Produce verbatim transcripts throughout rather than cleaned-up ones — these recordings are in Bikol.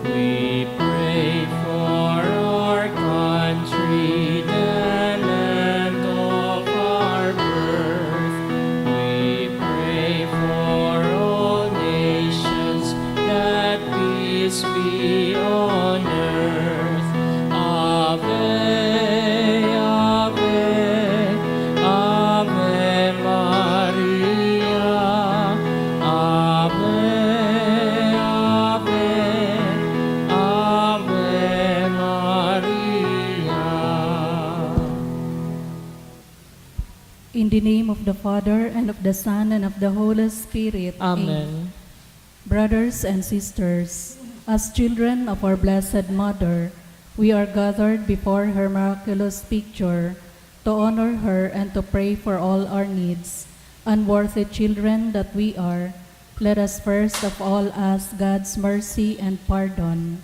We pray for our country, the land of our birth. We pray for all nations, that peace be on earth. Ave, Ave, Ave Maria. Ave, Ave, Ave Maria. In the name of the Father, and of the Son, and of the Holy Spirit. Amen. Brothers and sisters, as children of our Blessed Mother, we are gathered before her miraculous picture to honor her and to pray for all our needs. Unworthy children that we are, let us first of all ask God's mercy and pardon.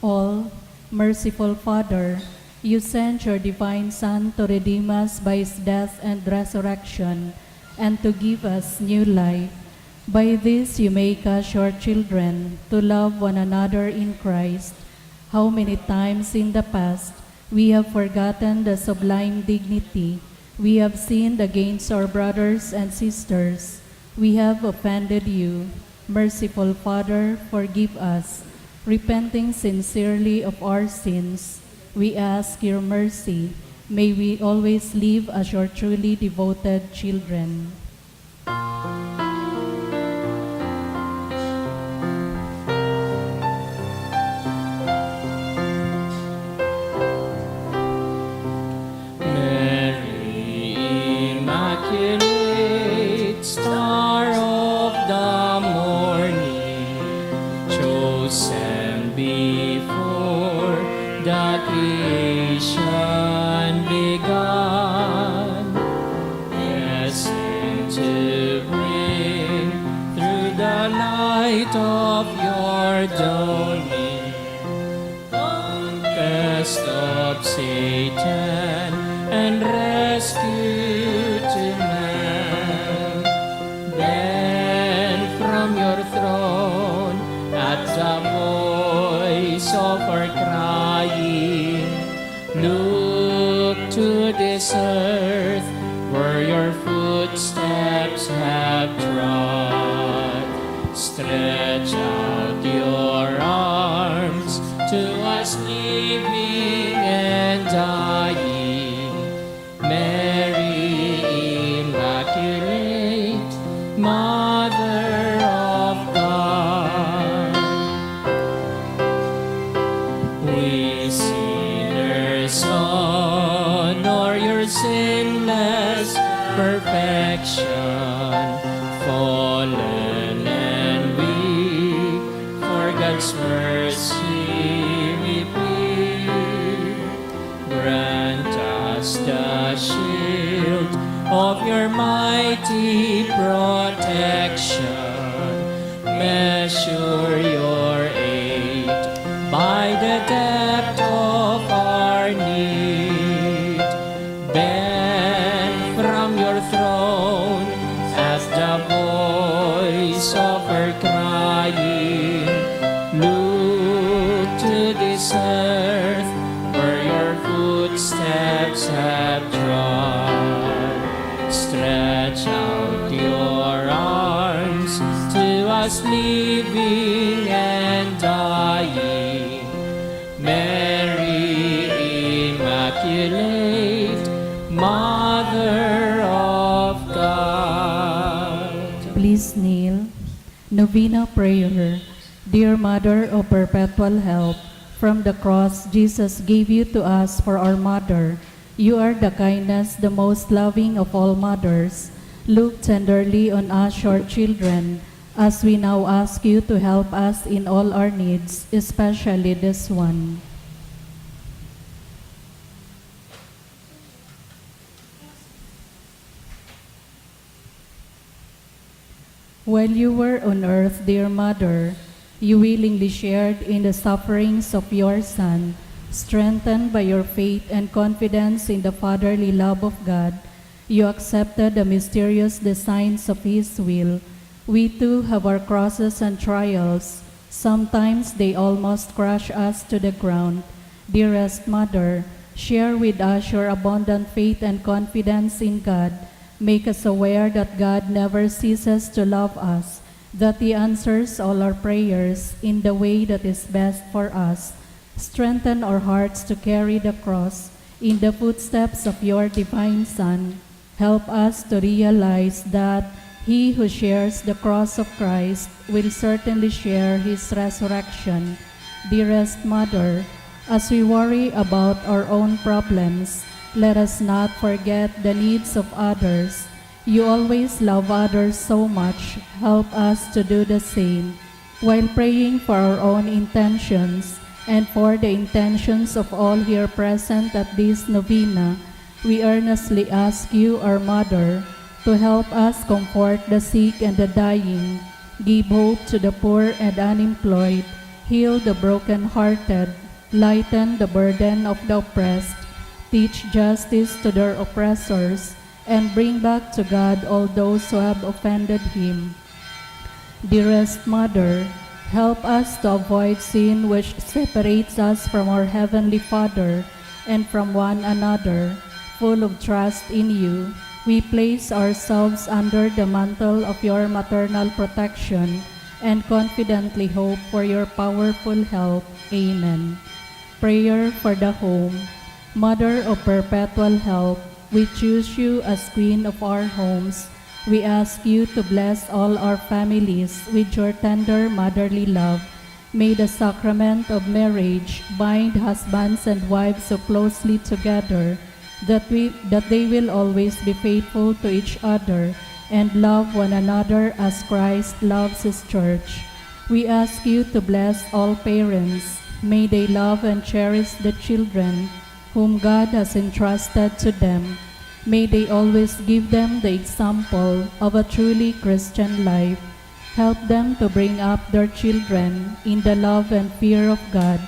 All merciful Father, you sent your divine Son to redeem us by his death and resurrection, and to give us new life. By this you make us your children, to love one another in Christ. How many times in the past we have forgotten the sublime dignity we have sinned against our brothers and sisters. We have offended you. Merciful Father, forgive us. Repenting sincerely of our sins, we ask your mercy. May we always live as your truly devoted children. Mary Immaculate, Star of the Morning, chosen before the creation began, destined to bring through the light of your dawning, conquest of Satan and rescue to man. Then from your throne, at the voice of our crying, look to this earth where your footsteps have trod. Stretch out your arms to us living and dying, Mary Immaculate, Mother of God. We sinners honor your sinless perfection, fallen and weak, for God's mercy we plead. Grant us the shield of your mighty protection. Measure your aid by the depth of our need. Then from your throne, at the voice of our crying, look to this earth where your footsteps have trod. Stretch out your arms to us living and dying, Mary Immaculate, Mother of God. Please kneel. Novena Prayer. Dear Mother of Perpetual Help, from the cross Jesus gave you to us for our mother. You are the kindest, the most loving of all mothers. Look tenderly on us, your children, as we now ask you to help us in all our needs, especially this one. While you were on earth, dear Mother, you willingly shared in the sufferings of your Son. Strengthened by your faith and confidence in the fatherly love of God, you accepted the mysterious designs of His will. We too have our crosses and trials, Sometimes they almost crush us to the ground. Dearest Mother, share with us your abundant faith and confidence in God. Make us aware that God never ceases to love us, that He answers all our prayers in the way that is best for us. Strengthen our hearts to carry the cross in the footsteps of your divine Son. Help us to realize that he who shares the cross of Christ will certainly share his resurrection. Dearest Mother, as we worry about our own problems, let us not forget the needs of others. You always love others so much. Help us to do the same. While praying for our own intentions and for the intentions of all here present at this novena, we earnestly ask you, our Mother, to help us comfort the sick and the dying, give hope to the poor and unemployed, heal the broken-hearted, lighten the burden of the oppressed, teach justice to their oppressors, and bring back to God all those who have offended Him. Dearest Mother, help us to avoid sin which separates us from our Heavenly Father and from one another. Full of trust in you, we place ourselves under the mantle of your maternal protection and confidently hope for your powerful help. Amen. Prayer for the Home. Mother of Perpetual Help, we choose you as Queen of our homes. We ask you to bless all our families with your tender motherly love. May the sacrament of marriage bind husbands and wives so closely together that we, that they will always be faithful to each other and love one another as Christ loves His church. We ask you to bless all parents. May they love and cherish the children whom God has entrusted to them. May they always give them the example of a truly Christian life. Help them to bring up their children in the love and fear of God.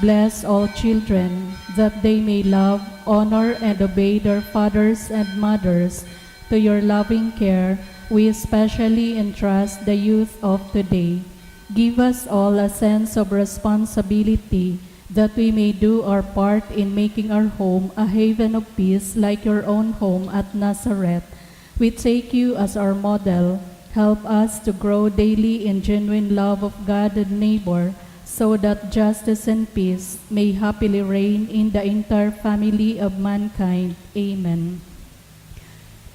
Bless all children, that they may love, honor, and obey their fathers and mothers. To your loving care, we especially entrust the youth of today. Give us all a sense of responsibility that we may do our part in making our home a haven of peace like your own home at Nazareth. We take you as our model. Help us to grow daily in genuine love of God and neighbor, so that justice and peace may happily reign in the entire family of mankind. Amen.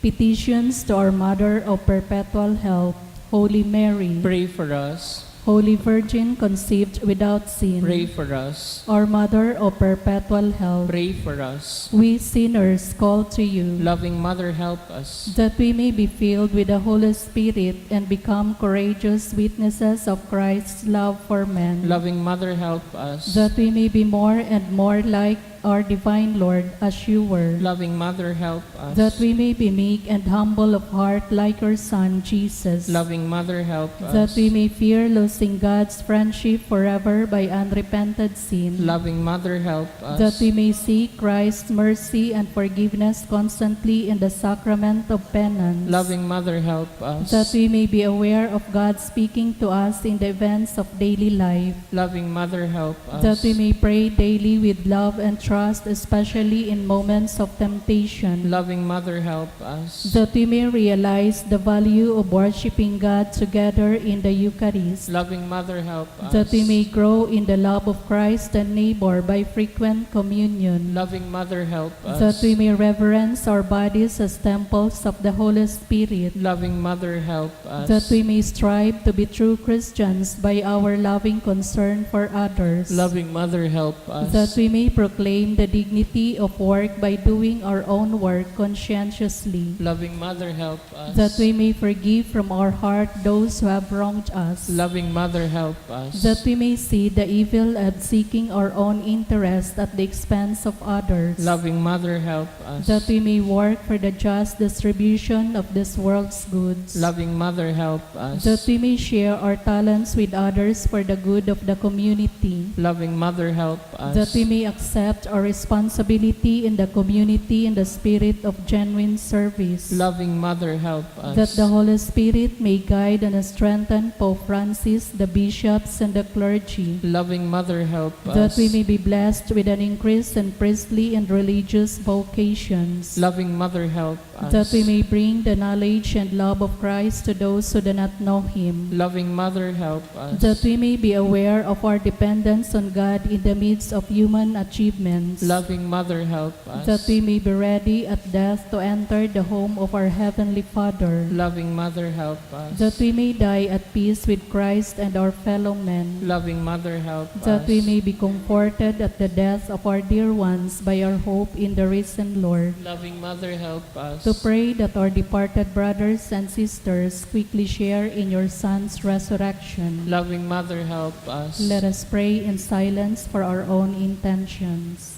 Petitions to our Mother of Perpetual Help, Holy Mary. Pray for us. Holy Virgin conceived without sin. Pray for us. Our Mother of Perpetual Help. Pray for us. We sinners call to you. Loving Mother, help us. That we may be filled with the Holy Spirit and become courageous witnesses of Christ's love for men. Loving Mother, help us. That we may be more and more like our divine Lord as you were. Loving Mother, help us. That we may be meek and humble of heart like your Son, Jesus. Loving Mother, help us. That we may fear losing God's friendship forever by unrepented sin. Loving Mother, help us. That we may seek Christ's mercy and forgiveness constantly in the sacrament of penance. Loving Mother, help us. That we may be aware of God speaking to us in the events of daily life. Loving Mother, help us. That we may pray daily with love and trust, especially in moments of temptation. Loving Mother, help us. That we may realize the value of worshiping God together in the Eucharist. Loving Mother, help us. That we may grow in the love of Christ and neighbor by frequent communion. Loving Mother, help us. That we may reverence our bodies as temples of the Holy Spirit. Loving Mother, help us. That we may strive to be true Christians by our loving concern for others. Loving Mother, help us. That we may proclaim the dignity of work by doing our own work conscientiously. Loving Mother, help us. That we may forgive from our heart those who have wronged us. Loving Mother, help us. That we may see the evil of seeking our own interest at the expense of others. Loving Mother, help us. That we may work for the just distribution of this world's goods. Loving Mother, help us. That we may share our talents with others for the good of the community. Loving Mother, help us. That we may accept our responsibility in the community in the spirit of genuine service. Loving Mother, help us. That the Holy Spirit may guide and strengthen Pope Francis, the bishops, and the clergy. Loving Mother, help us. That we may be blessed with an increase in priestly and religious vocations. Loving Mother, help us. That we may bring the knowledge and love of Christ to those who do not know Him. Loving Mother, help us. That we may be aware of our dependence on God in the midst of human achievements. Loving Mother, help us. That we may be ready at death to enter the home of our Heavenly Father. Loving Mother, help us. That we may die at peace with Christ and our fellow men. Loving Mother, help us. That we may be comforted at the death of our dear ones by our hope in the risen Lord. Loving Mother, help us. To pray that our departed brothers and sisters quickly share in your Son's resurrection. Loving Mother, help us. Let us pray in silence for our own intentions.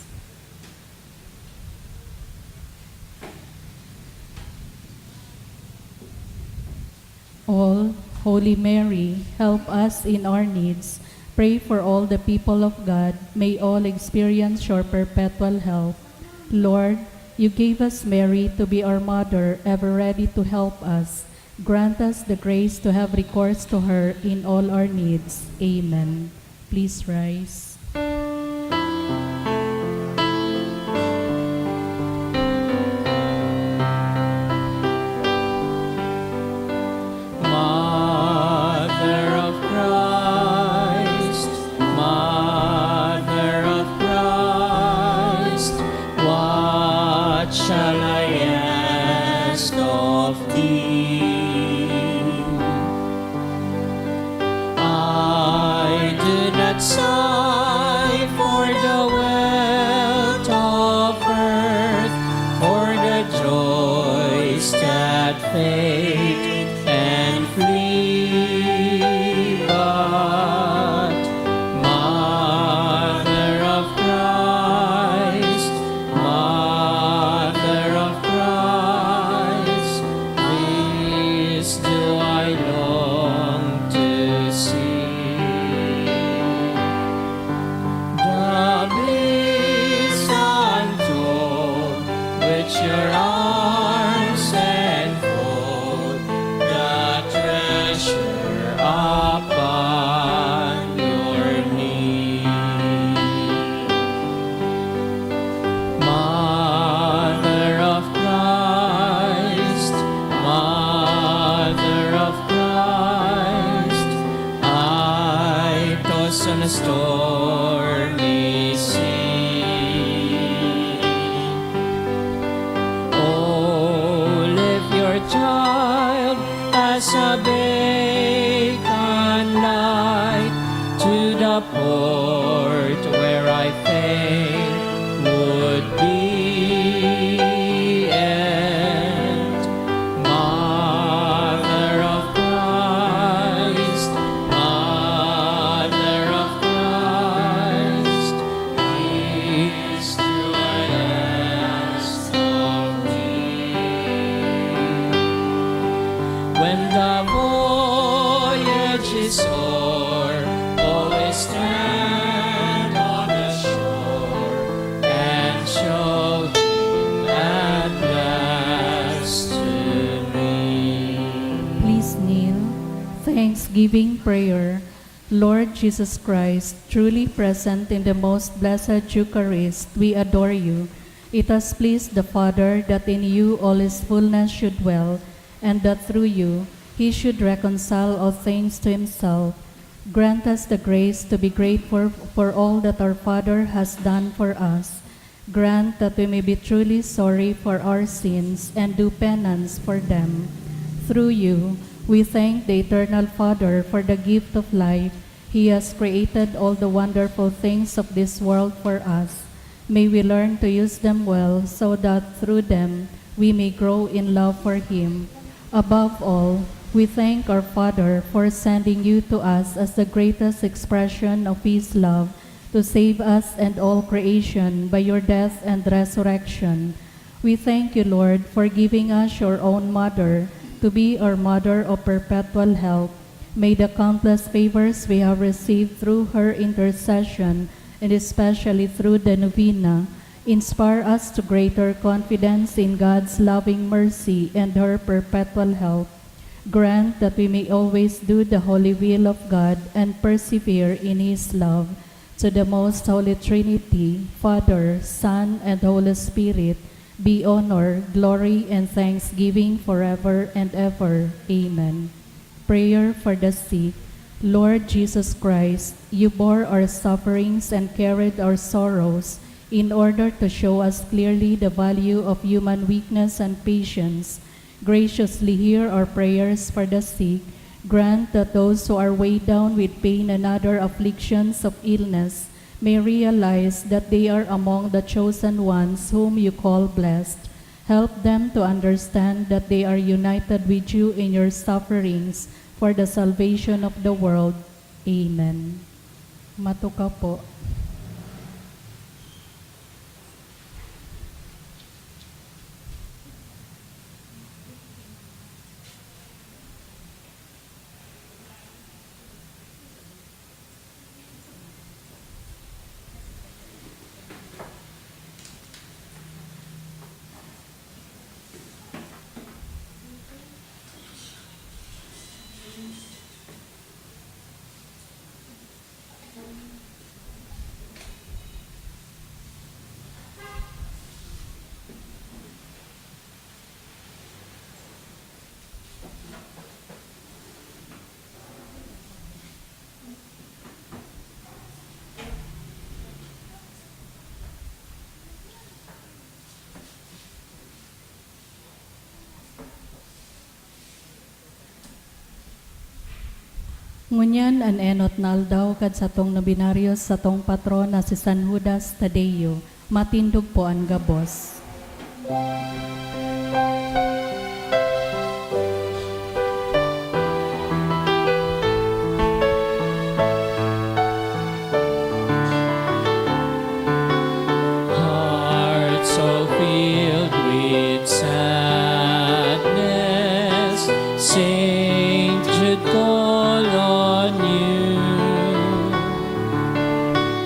All, Holy Mary, help us in our needs. Pray for all the people of God. May all experience your perpetual help. Lord, you gave us Mary to be our mother, ever ready to help us. Grant us the grace to have recourse to her in all our needs. Amen. Please rise. Mother of Christ, Mother of Christ, what shall I ask of thee? I do not sigh for the wealth of earth, for the joys that fade and flee, but Mother of Christ, Mother of Christ, this do I long to see. The bliss untold which your arms enfold, the treasure upon your knee. Mother of Christ, Mother of Christ, I toss on a stormy sea. Oh, lift your child as a beacon light to the port where I fain would be. And Mother of Christ, Mother of Christ, this do I ask of thee. When the voyage is o'er, always stand on the shore and show him at last to me. Please kneel. Thanksgiving prayer. Lord Jesus Christ, truly present in the most blessed Eucharist, we adore you. It has pleased the Father that in you all his fullness should dwell, and that through you he should reconcile all things to himself. Grant us the grace to be grateful for all that our Father has done for us. Grant that we may be truly sorry for our sins and do penance for them. Through you, we thank the Eternal Father for the gift of life. He has created all the wonderful things of this world for us. May we learn to use them well so that through them we may grow in love for Him. Above all, we thank our Father for sending you to us as the greatest expression of His love to save us and all creation by your death and resurrection. We thank you, Lord, for giving us your own Mother to be our Mother of perpetual help. May the countless favors we have received through her intercession and especially through the novena, inspire us to greater confidence in God's loving mercy and her perpetual help. Grant that we may always do the holy will of God and persevere in His love. To the Most Holy Trinity, Father, Son, and Holy Spirit, be honor, glory, and thanksgiving forever and ever. Amen. Prayer for the sick. Lord Jesus Christ, you bore our sufferings and carried our sorrows in order to show us clearly the value of human weakness and patience. Graciously hear our prayers for the sick. Grant that those who are weighed down with pain and other afflictions of illness may realize that they are among the chosen ones whom you call blessed. Help them to understand that they are united with you in your sufferings for the salvation of the world. Amen. Matukaw po. Ngunyan an enot na aldaw kan satong nobenaryo sa satong patron na si San Judas Tadeo. Matindog po an gabos. Hearts all filled with sadness, Saint Jude call on you.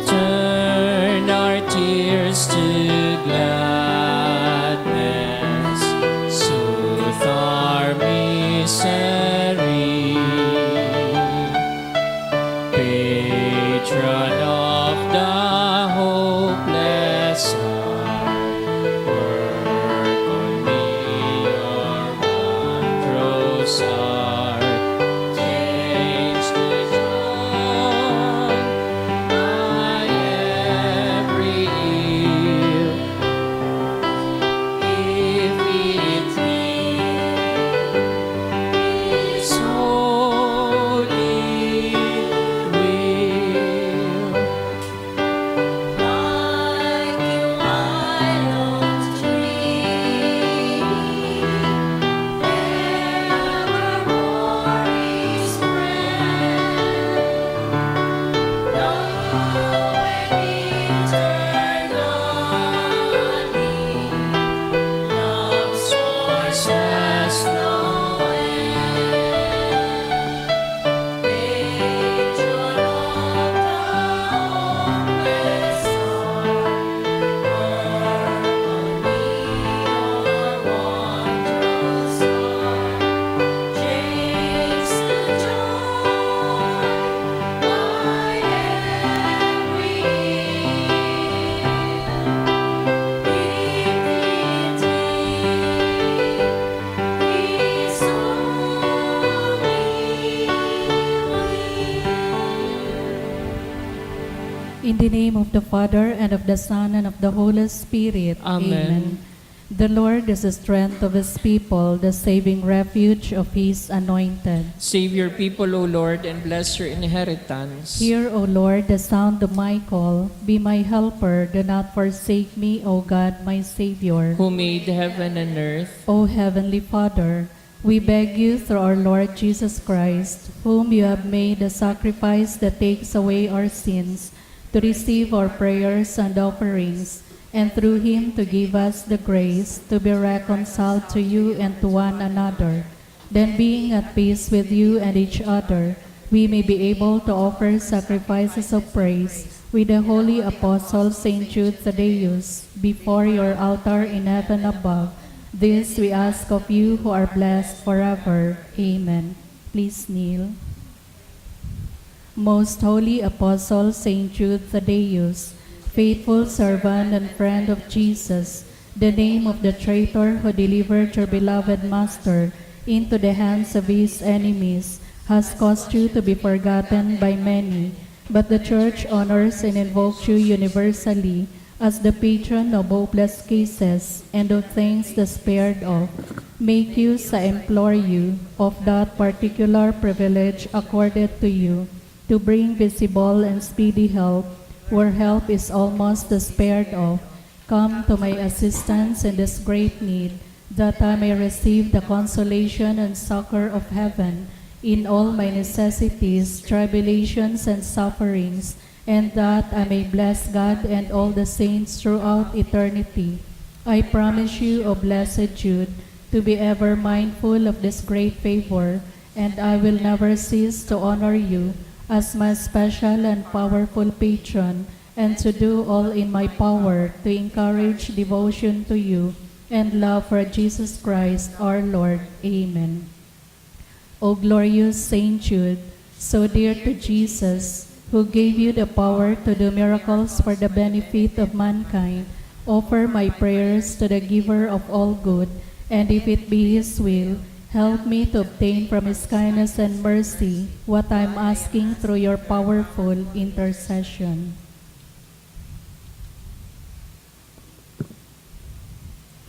Turn our tears to gladness, soothe our misery. Patron of the hopeless heart, work on me your wondrous art. Change the joy by every ill. If it be His holy will, like you I long to be, evermore His friend. In the name of the Father, and of the Son, and of the Holy Spirit. Amen. Amen. The Lord is the strength of His people, the saving refuge of His anointed. Save your people, O Lord, and bless your inheritance. Hear, O Lord, the sound of my call. Be my helper, do not forsake me, O God, my Savior. Who made heaven and earth. O Heavenly Father, we beg you through our Lord Jesus Christ, whom you have made a sacrifice that takes away our sins, to receive our prayers and offerings, and through him to give us the grace to be reconciled to you and to one another. Then, being at peace with you and each other, we may be able to offer sacrifices of praise With the holy apostle Saint Jude Thaddeus, before your altar in heaven above, this we ask of you who are blessed forever. Amen. Please kneel. Most holy apostle Saint Jude Thaddeus, faithful servant and friend of Jesus, the name of the traitor who delivered your beloved master into the hands of his enemies has caused you to be forgotten by many, but the Church honors and invokes you universally as the patron of hopeless cases and of things despaired of. Make use, I implore you, of that particular privilege accorded to you to bring visible and speedy help where help is almost despaired of. Come to my assistance in this great need, that I may receive the consolation and succor of heaven in all my necessities, tribulations, and sufferings, and that I may bless God and all the saints throughout eternity. I promise you, O blessed Jude, to be ever mindful of this great favor, and I will never cease to honor you as my special and powerful patron, and to do all in my power to encourage devotion to you and love for Jesus Christ our Lord. Amen. O glorious Saint Jude, so dear to Jesus, who gave you the power to do miracles for the benefit of mankind, offer my prayers to the Giver of all good, and if it be His will, help me to obtain from His kindness and mercy what I am asking through your powerful intercession.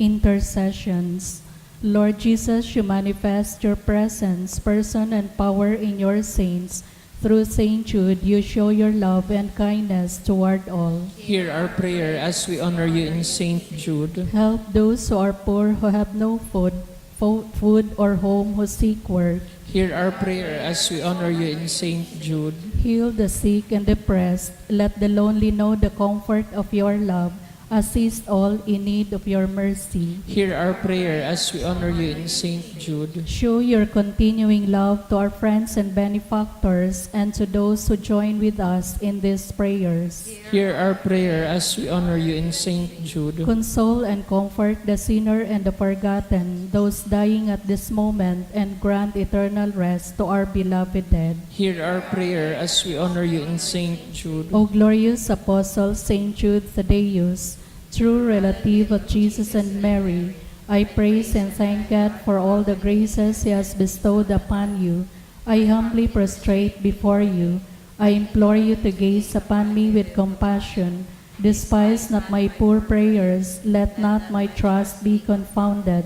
Intercessions. Lord Jesus, you manifest your presence, person, and power in your saints. Through Saint Jude, you show your love and kindness toward all. Hear our prayer as we honor you in Saint Jude. Help those who are poor, who have no food, fo- food or home, who seek work. Hear our prayer as we honor you in Saint Jude. Heal the sick and depressed. Let the lonely know the comfort of your love. Assist all in need of your mercy. Hear our prayer as we honor you in Saint Jude. Show your continuing love to our friends and benefactors and to those who join with us in these prayers. Hear our prayer as we honor you in Saint Jude. Console and comfort the sinner and the forgotten, those dying at this moment, and grant eternal rest to our beloved dead. Hear our prayer as we honor you in Saint Jude. O glorious Apostle Saint Jude Thaddeus, true relative of Jesus and Mary, I praise and thank God for all the graces He has bestowed upon you. I humbly prostrate before you. I implore you to gaze upon me with compassion. Despise not my poor prayers. Let not my trust be confounded.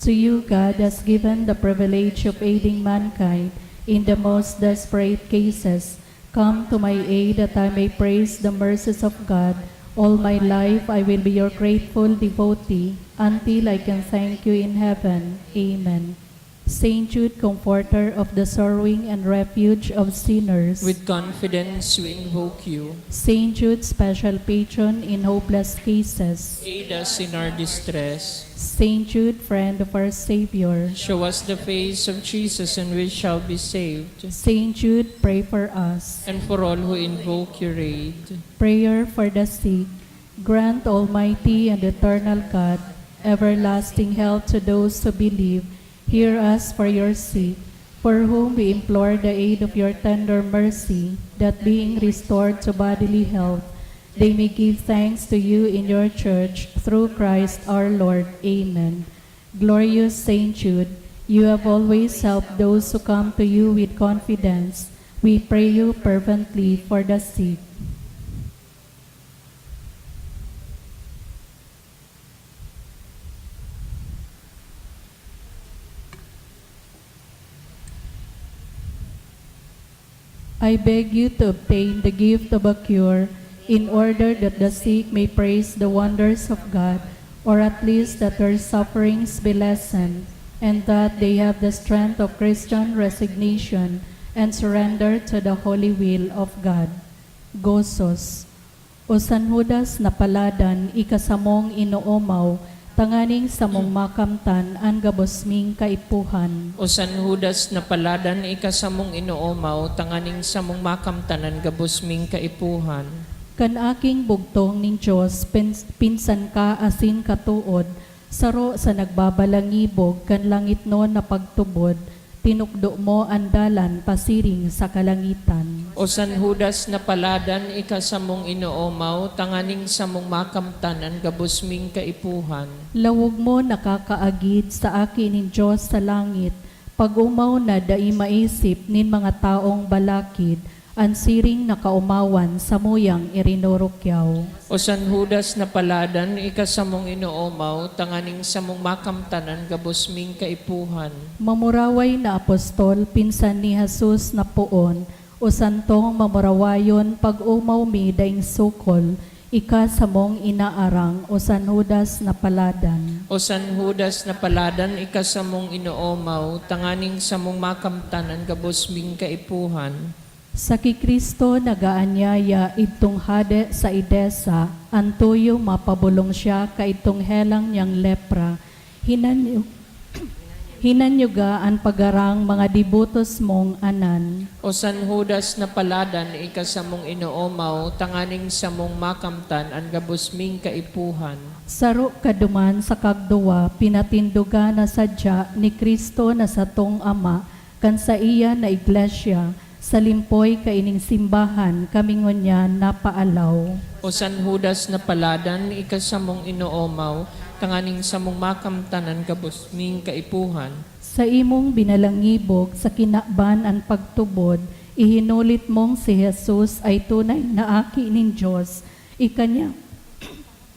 To you, God has given the privilege of aiding mankind in the most desperate cases. Come to my aid that I may praise the mercies of God. All my life I will be your grateful devotee until I can thank you in heaven. Amen. Saint Jude, comforter of the sorrowing and refuge of sinners. With confidence we invoke you. Saint Jude, special patron in hopeless cases. Aid us in our distress. Saint Jude, friend of our Savior. Show us the face of Jesus and we shall be saved. Saint Jude, pray for us. And for all who invoke your aid. Prayer for the sick. Grant, Almighty and eternal God, everlasting health to those who believe. Hear us for your sick, for whom we implore the aid of your tender mercy, that being restored to bodily health, they may give thanks to you in your church, through Christ our Lord. Amen. Glorious Saint Jude, you have always helped those who come to you with confidence. We pray you fervently for the sick. I beg you to obtain the gift of a cure, in order that the sick may praise the wonders of God, or at least that their sufferings be lessened, and that they have the strength of Christian resignation and surrender to the holy will of God. Gozos. O San Judas na paladan, ikasamong inoomaw, tanganing samong makamtan an gabos ming kaipuhan. O San Judas na paladan, ikasamong inoomaw, tanganing samong makamtan an gabos ming kaipuhan. Kan aking bugtong nin Dios, pins-, pinsan ka asin katood, saro sa nagbabalangibog kan langitnon na pagtubod, tinukdo mo an dalan pasiring sa kalangitan. O San Judas na paladan, ika samong inoomaw, tanganing samong makamtan an gabos ming kaipuhan. Lawog mo nakakaagid sa aki nin Dios sa langit, pag-omaw na dai maisip nin mga taong balakid, an siring na kaomawan samuyang irinurukyaw. O San Judas na paladan, ika samong inoomaw, tanganing samong makamtan an gabos ming kaipuhan. Mamuraway na apostol, pinsan ni Jesus na poon, o santong mamurawayon, pag-omaw mi daing sukol, ika samong inaarang, o San Judas na paladan. O San Judas na paladan, ika samong inoomaw, tanganing samong makamtan an gabos ming kaipuhan. Sa ki Cristo nagaanyaya, idtong hade sa Edesa, an tuyo mapabolong siya kaidtong helang niyang lepra. Hinanyo-, hinanyuga an pagharang, mga debotos mong anan. O San Judas na paladan, ika samong inoomaw, tanganing samong makamtan an gabos ming kaipuhan. Saro ka duman sa kagduwa, pinatindoga na sadya ni Cristo na satong Ama, kan saiya na iglesia, sa limpoy kaining simbahan kami ngunyan napaalaw. O San Judas na paladan, ika samong inoomaw, tanganing samong makamtan an gabos ming kaipuhan. Sa imong binalangibog sa kinaban an pagtubod, ihinulit mong si Jesus ay tunay na Aki nin Dios. Ikanya,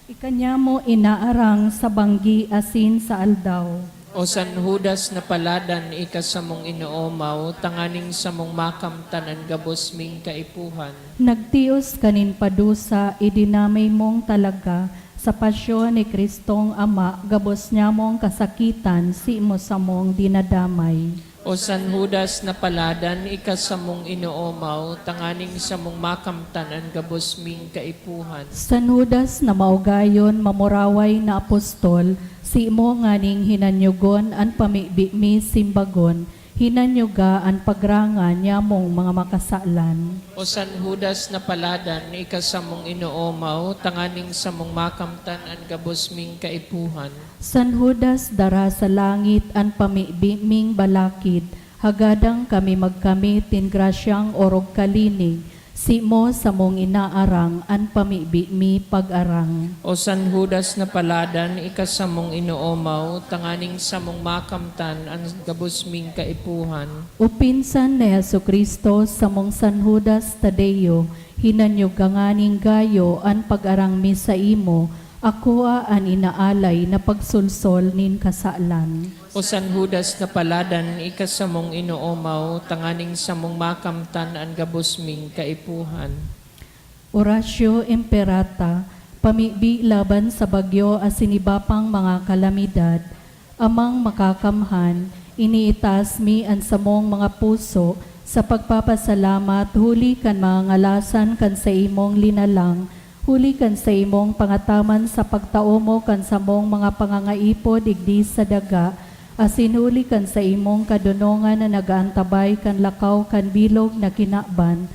ikanya mo inaarang sa banggi asin sa aldaw. O San Judas na paladan, ika samong inoomaw, tanganing samong makamtan an gabos ming kaipuhan. Nagtios ka nin padusa, idinamay mong talaga sa pasyon ni Cristong Ama, gabos nyamong kasakitan, simo samong dinadamay. O San Judas na paladan, ika samong inoomaw, tanganing samong makamtan an gabos ming kaipuhan. San Judas na maugayon, mamuraway na apostol, simo nganing hinanyogon an pamibi mi simbagon, hinanyuga an pagranga nyamong mga makasalan. O San Judas na paladan, ika samong inoomaw, tanganing samong makamtan an gabos ming kaipuhan. San Judas, dara sa langit an pamibi ming balakid, hagadan kami magkamit nin grasyang orog kalinig, simo samong inaarang an pamibi mi pag-arang. O San Judas na paladan, ika samong inoomaw, tanganing samong makamtan an gabos ming kaipuhan. O pinsan ni Jesu-Cristo, samong San Judas Tadeo, hinanyog ka nganing gayo an pag-arang mi saimo, akoa an inaalay na pagsolsol nin kasalan. O San Judas na paladan, ika samong inoomaw, tanganing samong makamtan an gabos ming kaipuhan. Oratio Imperata, pamibi laban sa bagyo asin iba pang mga kalamidad. Amang Makakamhan, iniitaas mi an samong mga puso sa pagpapasalamat huli kan mga ngalasan kan saimong linalang, huli kan saimong pangataman sa pagtao mo kan samong mga pangangaipod digdi sa daga, asin huli kan saimong kadonongan na nag-aantabay kan lakaw kan bilog na kinaban.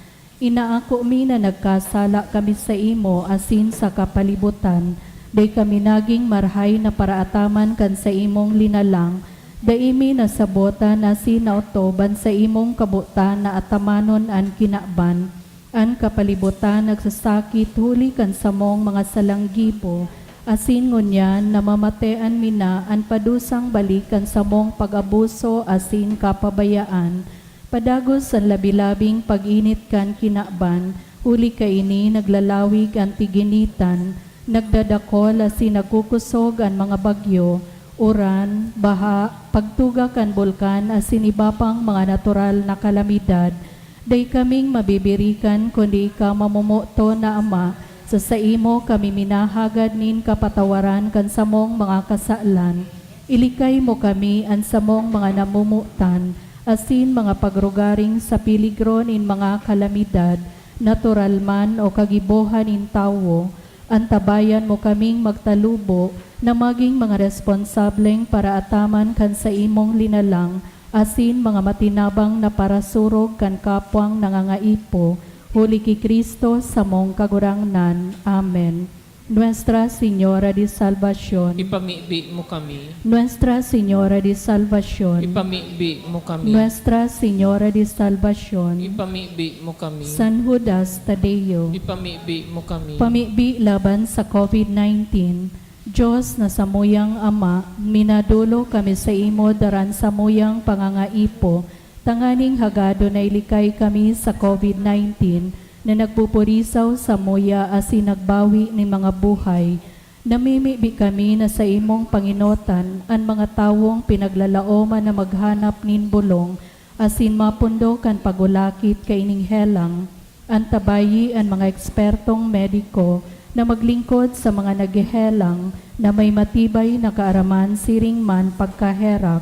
Inaako mi na nagkasala kami saimo asin sa kapalibotan, dai kami nagin marahay na paraataman kan saimong linalang, dai mi nasabotan asin naotob an saimong kabotan na atamanon an kinaban. An kapalibotan nagsasakit huli kan samong mga salang gibo, asin ngunyan namamatean mi na an padusang balik kan samong pag-abuso asin kapabayaan. Padagos an labi-labing pag-init kan kinaban, huli kaini naglalawig an tiginitan, nagdadakol asin nagkukosog an mga bagyo, uran, baha, pagtuga kan bulkan asin iba pang mga natural na kalamidad. Dai kaming mabibirikan kundi ika, mamomoton na Ama, sa saimo kami minahagad nin kapatawaran kan samong mga kasalan. Ilikay mo kami, an samong mga namomotan, asin mga pagrugaring sa peligro nin mga kalamidad, natural man o kagibohan nin tawo. Antabayan mo kaming magtalubo na magin mga responsableng paraataman kan saimong linalang asin mga matinabang na parasurog kan kapwang nangangaipo, Huli ki Cristo, samong Kagurangnan. Amen. Nuestra Señora de Salvacion. Ipamibi mo kami. Nuestra Señora de Salvacion. Ipamibi mo kami. Nuestra Señora de Salvacion. Ipamibi mo kami. San Judas Tadeo. Ipamibi mo kami. Pamibi laban sa COVID nineteen. Dios na samuyang Ama, minadolo kami sa imo daran samuyang pangangaipo, tanganing hagado na ilikay kami sa COVID nineteen na nagpupurisaw samuya asin nagbawi nin mga buhay. Namimibi kami na sa imong panginotan an mga tawong pinaglalaoman na maghanap nin bolong asin mapundo kan pagulakit kaining helang. Antabayi an mga ekspertong mediko na maglingkod sa mga naghehelang na may matibay na kaaraman siring man pagkaherak.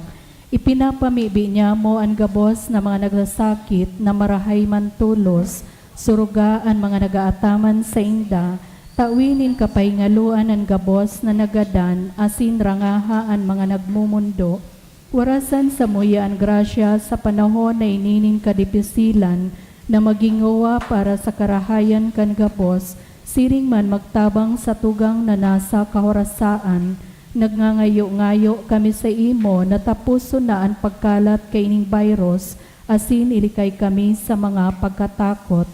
Ipinapamibi niamo an gabos na mga nagsasakit na marahay man tolos, suruga an mga nagaataman sainda, tawi nin kapahingaloan an gabos na nagadan asin rangaha an mga nagmomondo. Warasan samuya an grasya sa panahon na ini nin kadipisilan na magin ngowa para sa karahayan kan gabos, siring man magtabang sa tugang na nasa kahorasaan. Nagngangayo-ngayo kami sa imo na taposon na an pagkalat kaining virus asin ilikay kami sa mga pagkatakot.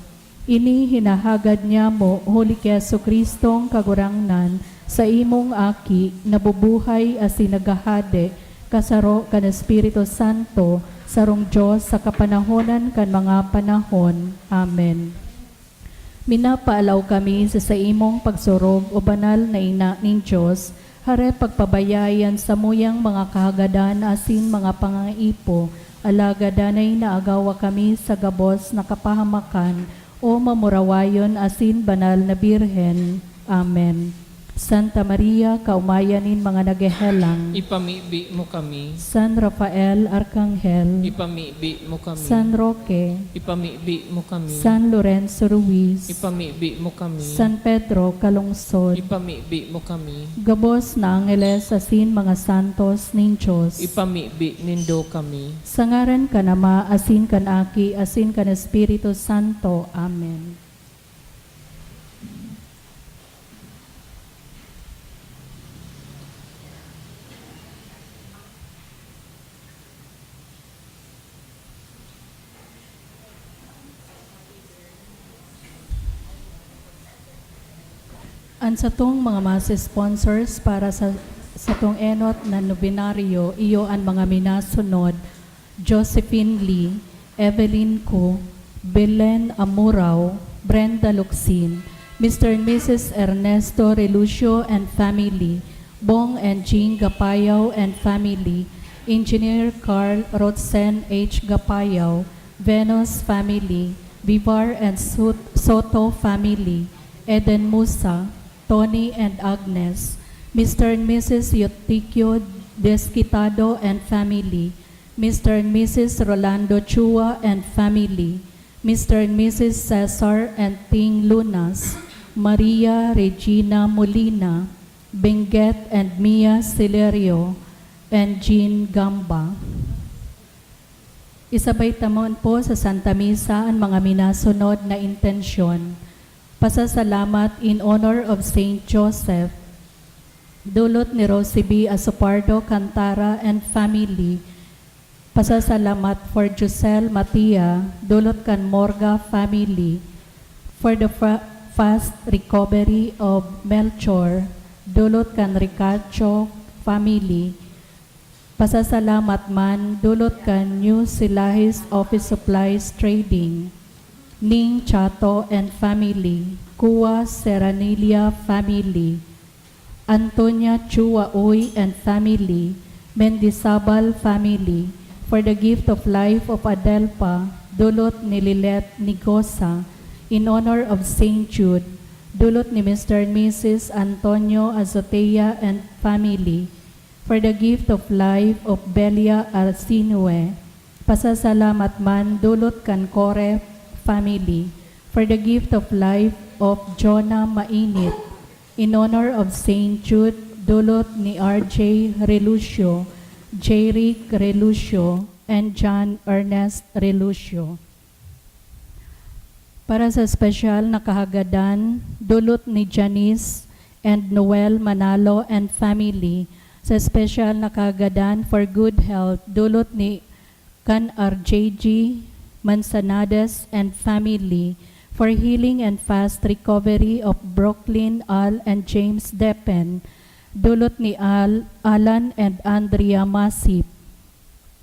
Ini hinahagad niamo huli ki Jesu-Cristong Kagurangnan, sa imong Aki, nabubuhay asin naghahade, kasaro kan Espiritu Santo, sarong Dios sa kapanahonan kan mga panahon. Amen. Minapaalaw kami sa saimong pagsurog, O Banal na Ina nin Dios, hare pagpabayai an samuyang mga kahagadan asin mga pangangaipo, alagad danay naagawa kami sa gabos na kapahamakan, O mamurawayon asin banal na Birhen. Amen. Santa Maria, kaomayan nin mga naghehelang. Ipamibi mo kami. San Rafael Arkanghel. Ipamibi mo kami. San Roque. Ipamibi mo kami. San Lorenzo Ruiz. Ipamibi mo kami. San Pedro Calungsod. Ipamibi mo kami. Gabos na angeles asin mga santos nin Dios. Ipamibi nindo kami. Sa ngaran kan Ama, asin kan Aki, asin kan Espiritu Santo. Amen. An satong mga mass sponsors para sa satong enot na nobenaryo, iyo an mga minasunod: Josephine Lee, Evelyn Ku, Belen Amurao, Brenda Locsin, Mister and Missus Ernesto Relucio and family, Bong and Jean Gapayaw and family, Engineer Carl Rotzen H. Gapayaw, Venus family, Vivar and Sot-, Soto family, Eden Musa, Tony and Agnes, Mister and Missus Eutikio Desquitado and family, Mister and Missus Rolando Chua and family, Mister and Missus Cesar and Ting Lunas, Maria Regina Molina, Benguet and Mia Celerio, and Jean Gamba. Isabay ta man po sa Santa Misa an mga minasunod na intensyon. Pasasalamat in honor of Saint Joseph, dulot ni Rosie B. Asopardo Cantara and family. Pasasalamat for Josel Matia, dulot kan Morga family. For the fa-, fast recovery of Melchor, dulot kan Ricacho family. Pasasalamat man dulot kan New Silahis Office Supplies Trading, Ning Chato and family, Kua Serranilla family, Antonia Chua Uy and family, Mendizabal family, for the gift of life of Adelpa, dulot ni Lilet Nigosa, in honor of Saint Jude, dulot ni Mister and Missus Antonio Azotea and family, for the gift of life of Belia Arsinue. Pasasalamat man dulot kan Core family, for the gift of life of Jonah Mainit, in honor of Saint Jude, dulot ni R J Relucio, J Rick Relucio, and John Ernest Relucio. Para sa espesyal na kahagadan, dulot ni Janice and Noel Manalo and family. Sa espesyal na kahagadan for good health, dulot ni kan R J G Manzanares and family. For healing and fast recovery of Brooklyn, Al, and James Depen, dulot ni Al, Alan and Andrea Masip.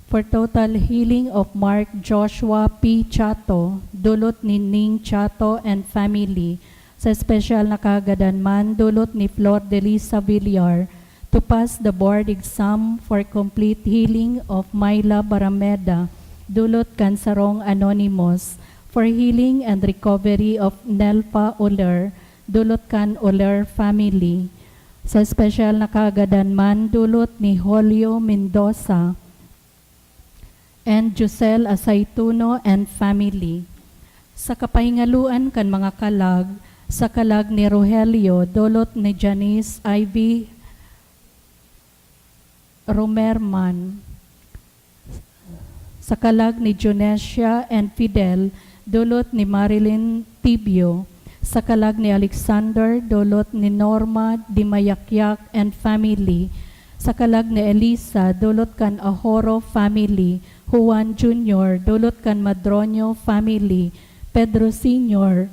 For total healing of Mark Joshua P. Chato, dulot ni Ning Chato and family. Sa espesyal na kahagadan man, dulot ni Flor Delisa Villar, to pass the board exam for complete healing of Myla Barameda, dulot kan sarong anonymous, for healing and recovery of Nelfa Oler, dulot kan Oler family. Sa espesyal na kahagadan man, dulot ni Julio Mendoza and Giselle Asaituno and family. Sa kapahingaluan kan mga kalag, sa kalag ni Rogelio, dulot ni Janice Ivy Romerman. Sa kalag ni Junesia and Fidel, dulot ni Marilyn Tibio. Sa kalag ni Alexander, dulot ni Norma Dimayakyak and family. Sa kalag ni Elisa, dulot kan Ahoro family. Juan Junior, dulot kan Madroño family. Pedro Senior,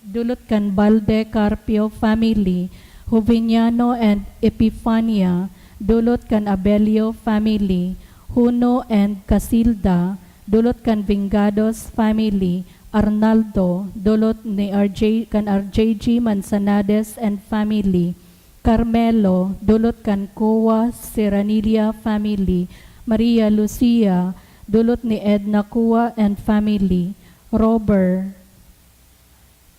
dulot kan Balde Carpio family. Juveniano and Epifania, dulot kan Abelio family. Juno and Casilda, dulot kan Vengados family. Arnaldo, dulot ni R J, kan R J G Manzanares and family. Carmelo, dulot kan Cua Serranilla family. Maria Lucia, dulot ni Edna Cua and family. Robert,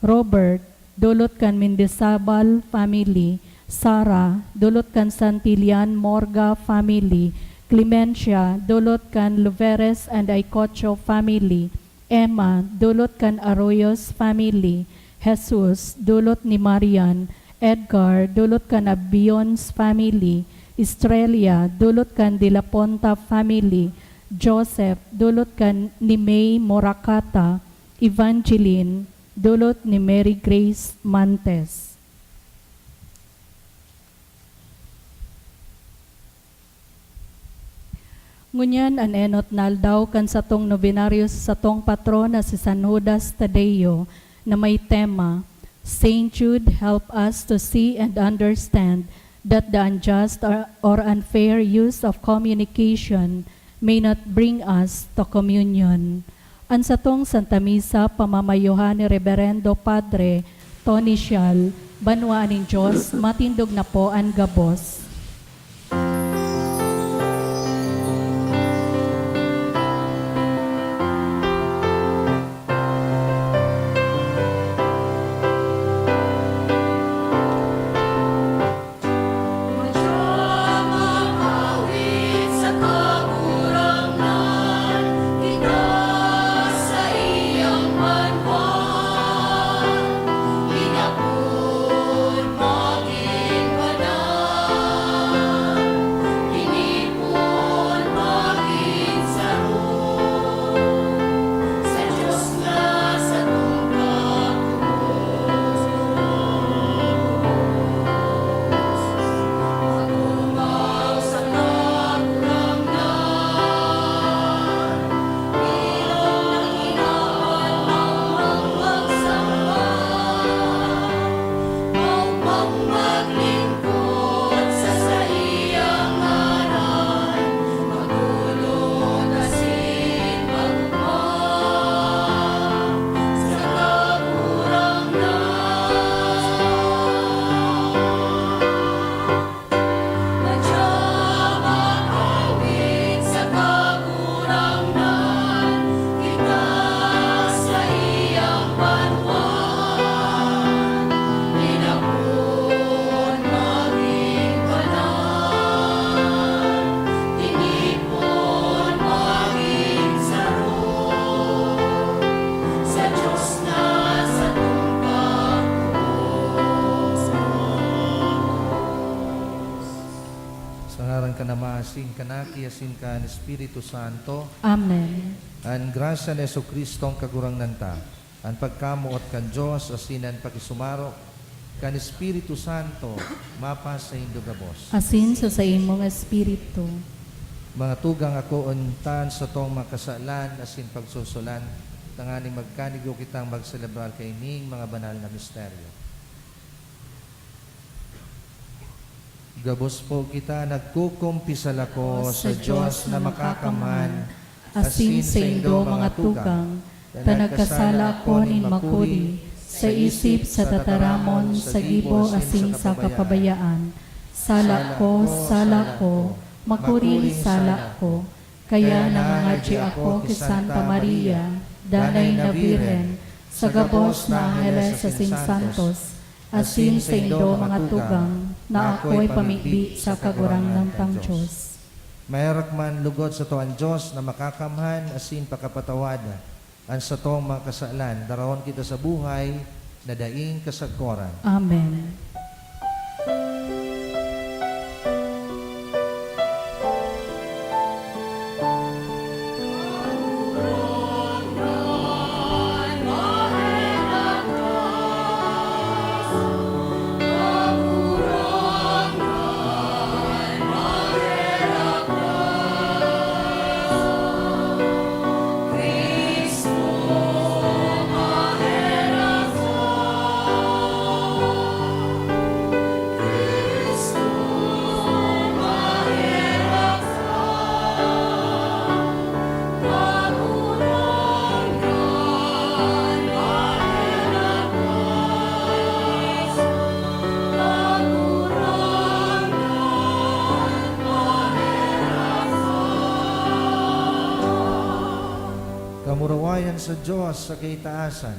Robert, dulot kan Mendizabal family. Sara, dulot kan Santillan Morga family. Clemencia, dulot kan Luveres and Aycocho family. Emma, dulot kan Arroyos family. Jesus, dulot ni Marian. Edgar, dulot kan Abions family. Estrella, dulot kan De La Ponta family. Joseph, dulot kan ni May Moracata. Evangeline, dulot ni Mary Grace Mantes. Ngunyan an enot na aldaw kan satong nobenaryo sa satong patron na si San Judas Tadeo, na may tema, "Saint Jude, help us to see and understand that the unjust or, or unfair use of communication may not bring us to communion." An satong Santa Misa pamamayohan ni Reberendo Padre Tony Sial, banwaan nin Dios, matindog na po an gabos. Sa ngaran kan Ama, asin kan Aki, asin kan Espiritu Santo. Amen. An grasya ni Jesu-Cristo, an Kagurangnan ta, An pagkamoot kan Dios asin an pakisumaro kan Espiritu Santo mapasaindo gabos. Asin sa saimong espiritu. Mga tugang, akoon ta an satong mga kasalan asin pagsusulan, tanganing magkanigo kitang magselebrar kaining mga banal na misteryo. Gabos po kita nagkukumpisal ako sa Dios na makakamhan, asin saindo mga tugang, ta nagkasala ako nin makuri, sa isip, sa tataramon, sa gibo, asin sa kapabayaan. Sala ko, sala ko, makuri, sala ko. Kaya nangangadyi ako ki Santa Maria, Danay na Birhen, sa gabos na angeles asin santos, asin saindo mga tugang, na ako'y pamibi sa Kagurangnan tang Dios. Maherak man lugod sato an Dios na makakamhan asin pakapatawad an satong mga kasalan, darahon kita sa buhay na daing kasagkoran. Amen. Kamurawayan sa Dios sa kaitaasan.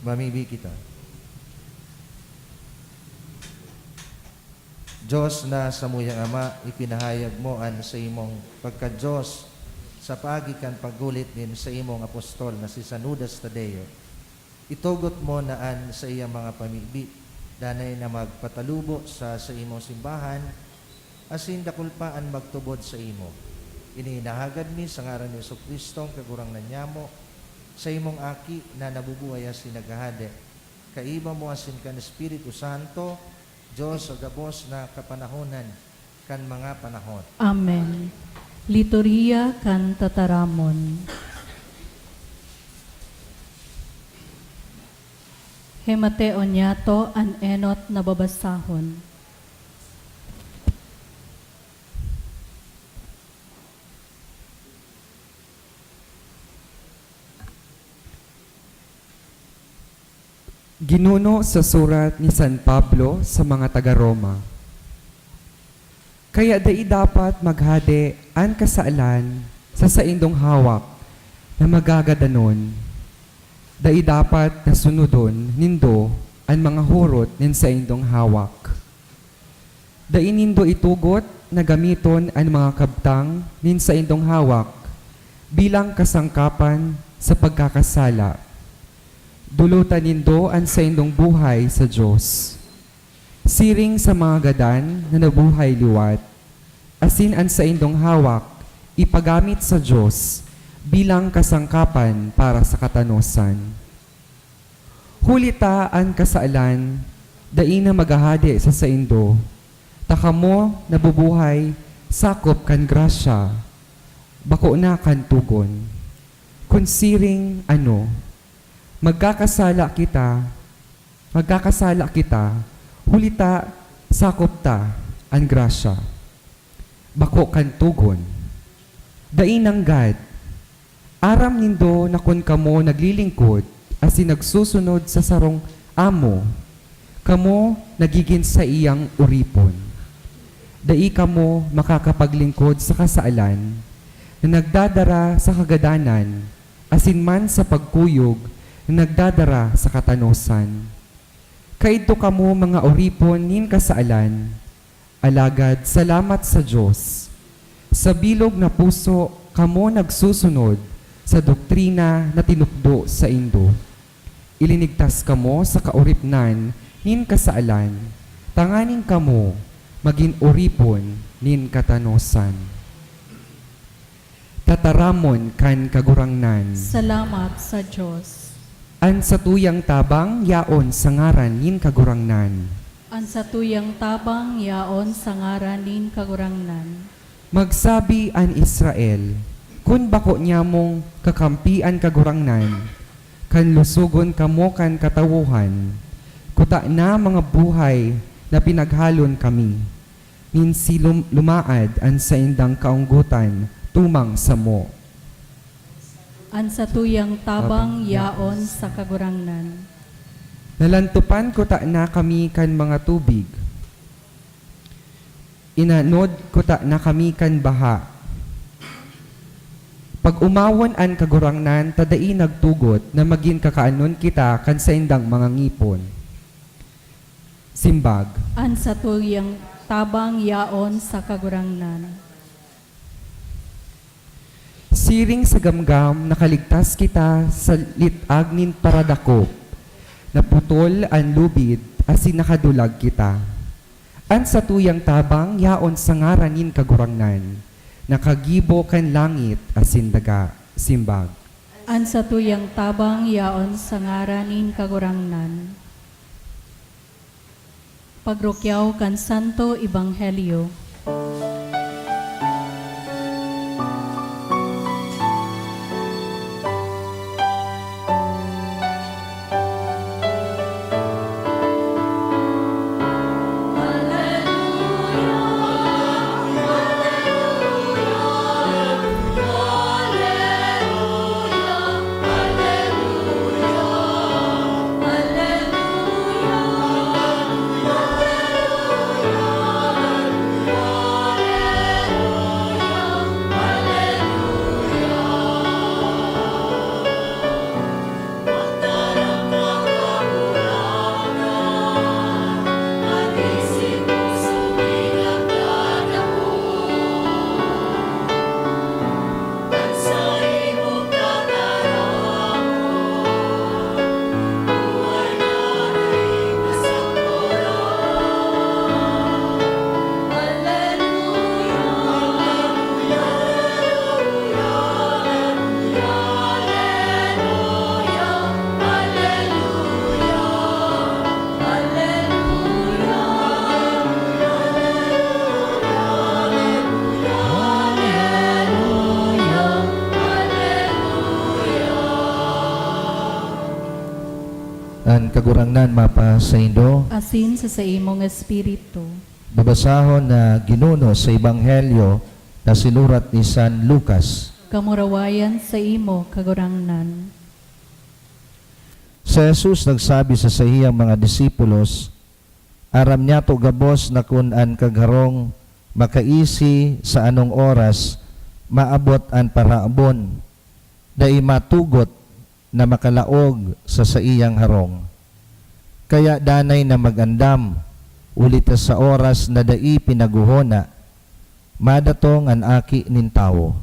Mamibi kita. Dios na samuyang Ama, ipinahayag mo an saimong pagka-Dios sa paagi kan paghulit nin saimong apostol na si San Judas Tadeo. Itugot mo na an saiyang mga pamibi danay na magpatalubo sa saimong simbahan, asin dakul pa an magtubod saimo. Ini inahagad mi sa ngaran ni Jesu-Cristo, an Kagurangnan nyamo, saimong Aki na nabubuhay asin naghahade, kaiba mo asin kan Espiritu Santo, Dios sa gabos na kapanahonan kan mga panahon. Amen. Liturhiya kan Tataramon. Himateo niyato an enot na babasahon. Ginuno sa surat ni San Pablo sa mga taga-Roma. Kaya dai dapat maghade an kasalan sa saindong hawak na magagadanon. Dai dapat na sunodon nindo an mga horot nin saindong hawak. Dai nindo itugot na gamiton an mga kabtang nin saindong hawak bilang kasangkapan sa pagkakasala. Dolotan nindo an saindong buhay sa Dios. Siring sa mga gadan na nabuhay liwat, asin an saindong hawak ipagamit sa Dios bilang kasangkapan para sa katanosan. Huli ta an kasalan dai na maghahade sa saindo, ta kamo nabubuhay sakop kan grasya, bako na kan togon. Kun siring, ano, magkakasala kita, magkakasala kita, huli ta sakop ta an grasya, bako kan togon. Dai nanggad. Aram nindo na kun kamo naglilingkod asin nagsusunod sa sarong amo, kamo nagigin saiyang oripon. Dai kamo makakapaglingkod sa kasalan na nagdadara sa kagadanan, asin man sa pagkuyog na nagdadara sa katanosan. Kaidto kamo, mga oripon nin kasalan, alagad salamat sa Dios, sa bilog na puso kamo nagsusunod sa doktrina na tinukdo saindo. Ilinigtas kamo sa kaoripnan nin kasalan, tanganing kamo magin oripon nin katanosan. Tataramon kan Kagurangnan. Salamat sa Dios. An satuyang tabang yaon sa ngaran nin Kagurangnan. An satuyang tabang yaon sa ngaran nin Kagurangnan. Magsabi an Israel, "Kun bako nyamong kakampi an Kagurangnan, kan lusogon kamo kan katawohan, kuta na mga buhay na pinaghalon kami." Nin silum-, lumaad an saindang kaonggotan tumang samo. An satuyang tabang yaon sa Kagurangnan. Nalantopan kuta na kami kan mga tubig. Inanod kuta na kami kan baha. Pag-omawon an Kagurangnan ta dai nagtugot na magin kakaanon kita kan saindang mga ngipon. Simbag. An satuyang tabang yaon sa Kagurangnan. Siring sa gamgam, nakaligtas kita sa lit-ag nin paradakop. Naputol an lubid, asin nakadulag kita. An satuyang tabang yaon sa ngaran nin Kagurangnan, na kagibo kan langit asin daga. Simbag. An satuyang tabang yaon sa ngaran nin Kagurangnan. Pagrukyaw kan Santo Ebanghelyo. An Kagurangnan mapasaindo. Asin sa saimong espiritu. Babasahon na ginuno sa Ebanghelyo na sinurat ni San Lucas. Kamurawayan sa imo, Kagurangnan. Si Jesus nagsabi sa saiyang mga disipulos, "Aram niyato gabos na kun an kagharong makaisi sa anong oras maabot an parahabon, dai matugot na makalaog sa saiyang harong. Kaya danay na mag-andam, huli ta sa oras na dai pinaghohona, madatong an Aki nin Tawo."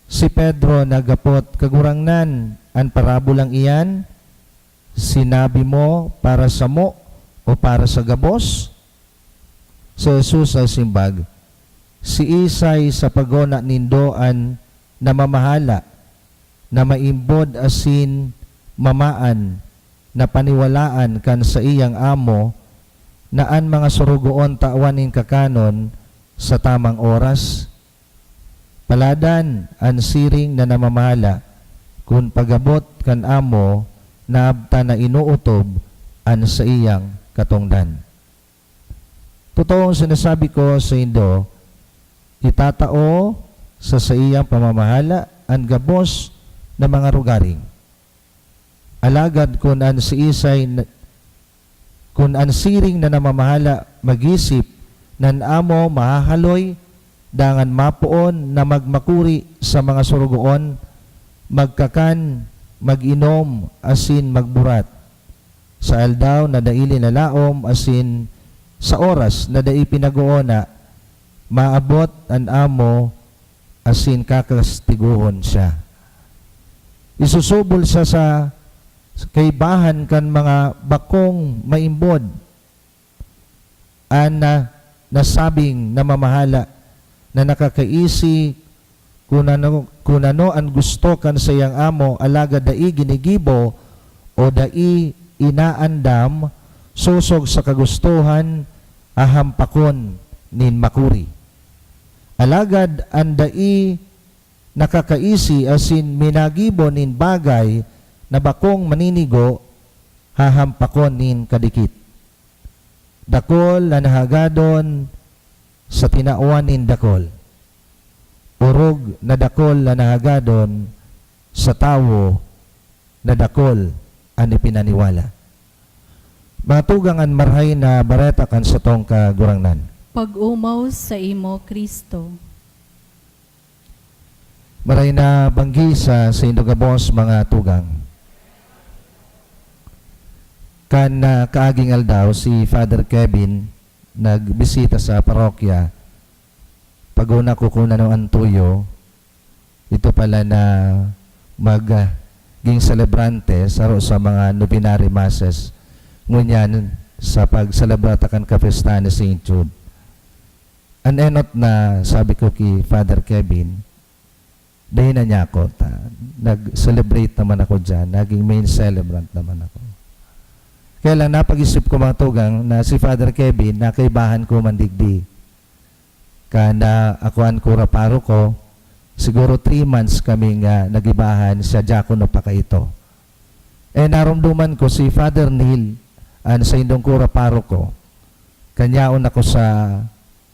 Si Pedro naghapot, "Kagurangnan, an parabolang iyan, sinabi mo para samo o para sa gabos?" Si Jesus nagsimbag, "Siisay sa paghona nindo an namamahala na maimbod asin mamaan na paniwalaan kan saiyang amo na an mga sorogoon tawan nin kakanon sa tamang oras? Paladan an siring na namamahala kun pag-abot kan amo naabtan na inootob an saiyang katongdan." Totoong sinasabi ko saindo, itatao sa saiyang pamamahala an gabos na mga rogaring. Alagad kun an siisay na, kun an siring na namamahala mag-isip na an amo mahahaloy, dangan mapoon na magmakuri sa mga sorogoon, magkakan, mag-inom, asin magburat, sa aldaw na dai linalaom asin sa oras na dai pinag-oona, maabot an amo asin kakastigohon siya. Isusubol siya sa kaibahan kan mga bakong maimbod. An, ah, nasabing namamahala na nakakaisi kun ano, kun ano an gusto kan saiyang amo, alagad dai ginigibo o dai inaandam sosog sa kagustohan, hahampakon nin makuri. Alagad an dai nakakaisi asin minagibo nin bagay na bakong maninigo, hahampakon nin kadikit. Dakul an hagadon sa tinawan nin dakul. Orog na dakul an hagadon sa tawo na dakul an ipinaniwala. Mga tugang, an Marahay na Bareta kan satong Kagurangnan. Pag-omaw sa imo, Cristo. Maray na banggi sa saindo gabos, mga tugang. Kan, ah, kaaging aldaw, si Father Kevin nagbisita sa parokya. Pag-una ko kun ano an tuyo, ito pala na mag, ah, ging selebrante saro sa mga novenary masses. Ngunyan, sa pagselebra ta kan kapistahan ni Saint Jude. An enot na sabi ko ki Father Kevin, dai na niya ako ta, nag-celebrate naman ako diyan, naging main celebrant naman ako. Kaya lang, napag-isip ko, mga tugang, na si Father Kevin, nakaibahan ko man digdi. Kan ako an kura paroko, siguro three months kami nga nag-ibahan, siya diakono pa kaito. Eh, naromdoman ko si Father Neil, an saindong kura paroko. Kan yaon ako sa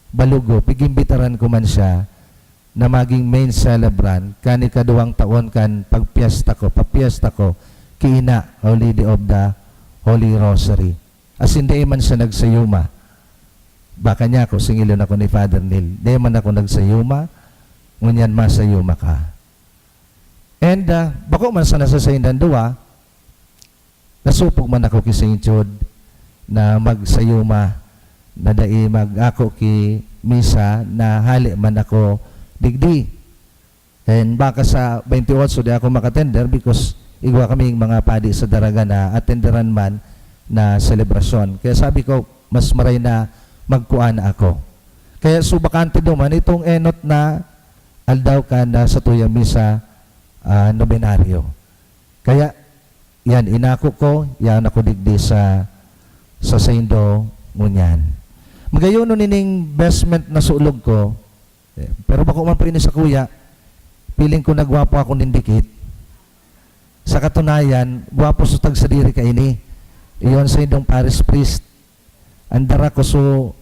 Balugo, pig-imbitaran ko man siya na maging main celebrant kan ikaduwang taon kan pagpiyesta ko, papiyesta ko ki Ina, Our Lady of the Holy Rosary. Asin dai man siya nagsayuma. Baka niya ako, singilon ako ni Father Neil. Dai man ako nagsayuma, ngunyan masayuma ka. And, ah, bako man sana sa saindang duwa, nasupog man ako ki Saint Jude na magsayuma, na dai mag-ako ki misa, na hale man ako digdi. And baka sa twenty-eight, di ako makatender because igwa kaming mga padi sa Daraga na atenderan man na selebrasyon. Kaya sabi ko, mas maray na magkuan na ako. Kaya subakante duman itong enot na aldaw kan, ah, satuyang misa, ah, nobenaryo. Kaya, yan, inako ko, yan ako digdi sa, sa saindo ngunyan. Magayon nining vestment na sulog ko, eh, pero bako man po ini sa kuya, feeling ko nagwapo ako nin dikit. Sa katunayan, gwapo sa tagsadiri kaini. Iyon sa indong parish priest. Ang dara ko so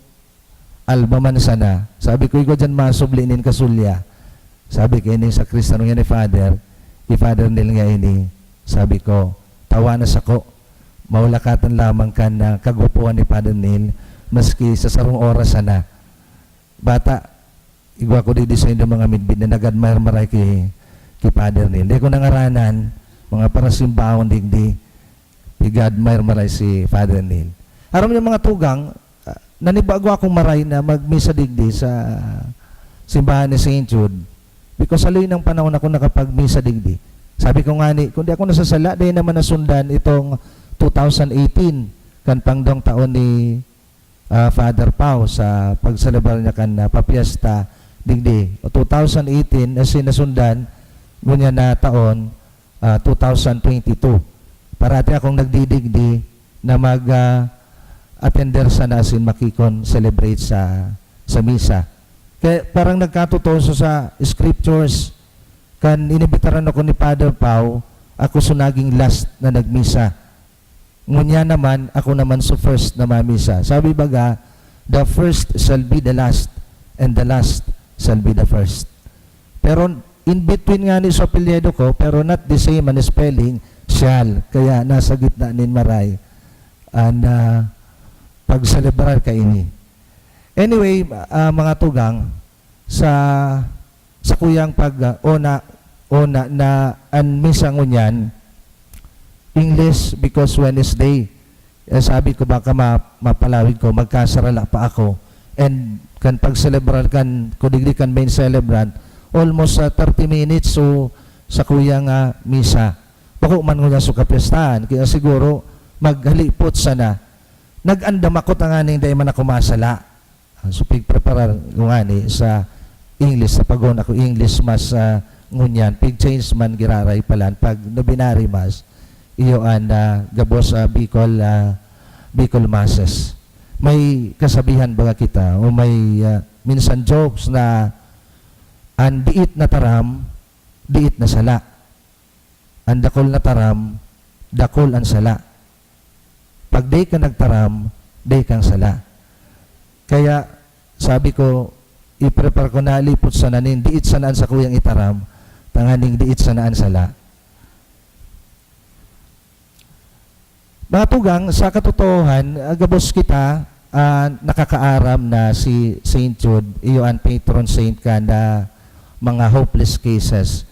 alba man sana. Sabi ko, "Igwa dyan masubli nin kasulya." Sabi kaini sa Kristiyano nga ni Father, "Ki Father Neil nga ini." Sabi ko, "Tawa na sako. Maulakatan lamang kan, ah, kagwapuhan ni Father Neil, maski sa sarong oras sana." Bata, igwa ko digdi sa indo mga midbid na nag-admire maray ki, ki Father Neil. Di ko nangaranan, mga parasimbahon digdi, pig-admire maray si Father Neil. Aram niyo, mga tugang, ah, nanibago akong maray na magmisa digdi sa simbahan ni Saint Jude. Because haloy nang panahon ako nakapagmisa digdi. Sabi ko nga ni, kung di ako nasasala, dahil naman nasundan itong two thousand eighteen, kan pangdong taon ni, ah, Father Pau sa pagselebrar niya kan, ah, papiesta digdi. O two thousand eighteen, as in, nasundan, ngunyan na taon, ah, two thousand twenty-two. Parati akong nagdidigdi na mag, ah, attender sana, as in, makikon-celebrate sa, sa misa. Kaya parang nagkatotoo sa scriptures, kan inimbitaran ako ni Father Pau, ako so naging last na nagmisa. Ngunyan naman, ako naman so first na mamisa. Sabi baga, "The first shall be the last, and the last shall be the first." Pero in between nga ni so apelyido ko, pero not the same an spelling, shall. Kaya nasa gitna nin maray an, ah, pagselebrar kaini. Anyway, ah, mga tugang, sa, sa kuyang pag, ah, ona, ona na an misa ngunyan, English, because Wednesday. Eh, sabi ko, "Baka ma-, mapalawig ko, magkasarala pa ako." And kan pagselebrar kan, ko digdi kan main celebrant, almost, ah, thirty minutes so sa kuyang, ah, misa. Bako man ngunyan so kapyestahan, kaya siguro maghalipot sana. Nag-andam ako tanganing dai man ako masala. Ah, so, pigpreparar ko ngani sa English, sa pag-ona ko English Mass, ah, ngunyan, pig-change man giraray palan pag Novenary Mass, iyo an, ah, gabos, ah, Bicol, ah, Bicol Masses. May kasabihan baga kita, o may, ah, minsan jokes na, "An diit na taram, diit na sala. An dakul na taram, dakul an sala. Pag dai ka nagtaram, dai kang sala." Kaya sabi ko, i-prepare ko na lipot sana nin diit sana an sakuyang itaram, tanganing diit sana an sala. Mga tugang, sa katotoohan, ah, gabos kita, ah, nakakaaram na si Saint Jude, iyo an patron saint kan, ah, mga hopeless cases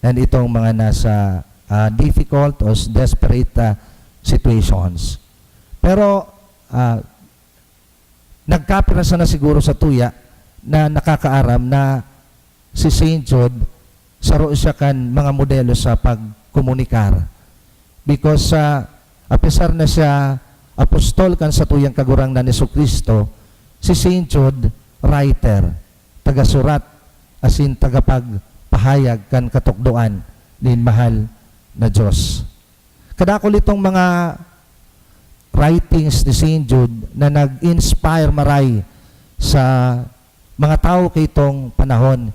and itong mga nasa, ah, difficult o s-, desperate, ah, situations. Pero, ah, nagkapira sana siguro sa tuya na nakakaaram na si Saint Jude, saro siya kan mga modelo sa pagkomunikar. Because, ah, apesar na siya apostol kan satuyang Kagurangnan Jesu-Cristo, si Saint Jude, writer, tagasurat, asin tagapagpahayag kan katukdoan nin mahal na Dios. Kadakul itong mga writings ni Saint Jude na nag-inspire maray sa mga tawo kaitong panahon,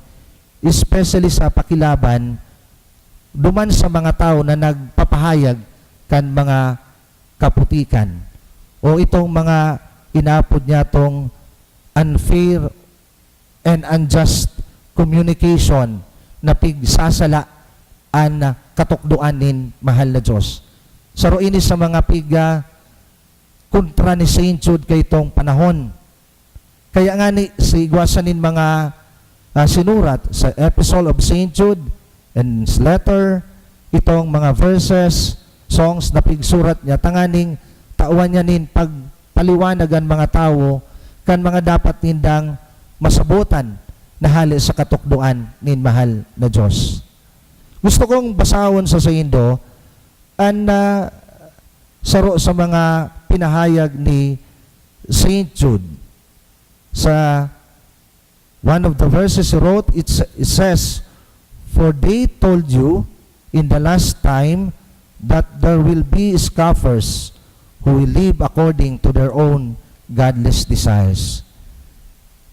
especially sa pakilaban duman sa mga tawo na nagpapahayag kan mga kaputikan o itong mga inapod niya tong unfair and unjust communication na pigsasala an katukdoan nin mahal na Dios. Saro ini sa mga pig, ah, kontra ni Saint Jude kaitong panahon. Kaya ngani, sa igwa sa nin mga, ah, sinurat sa Epistle of Saint Jude and his letter, itong mga verses, songs na pigsurat niya, tanganing tawan niya nin pagpaliwanag an mga tawo kan mga dapat nindang masabotan na hale sa katukdoan nin mahal na Dios. Gusto kong basahon sa saindo an, ah, saro sa mga pinahayag ni Saint Jude. Sa one of the verses he wrote, it sa-, it says, "For they told you in the last time that there will be scoffers who will live according to their own godless desires.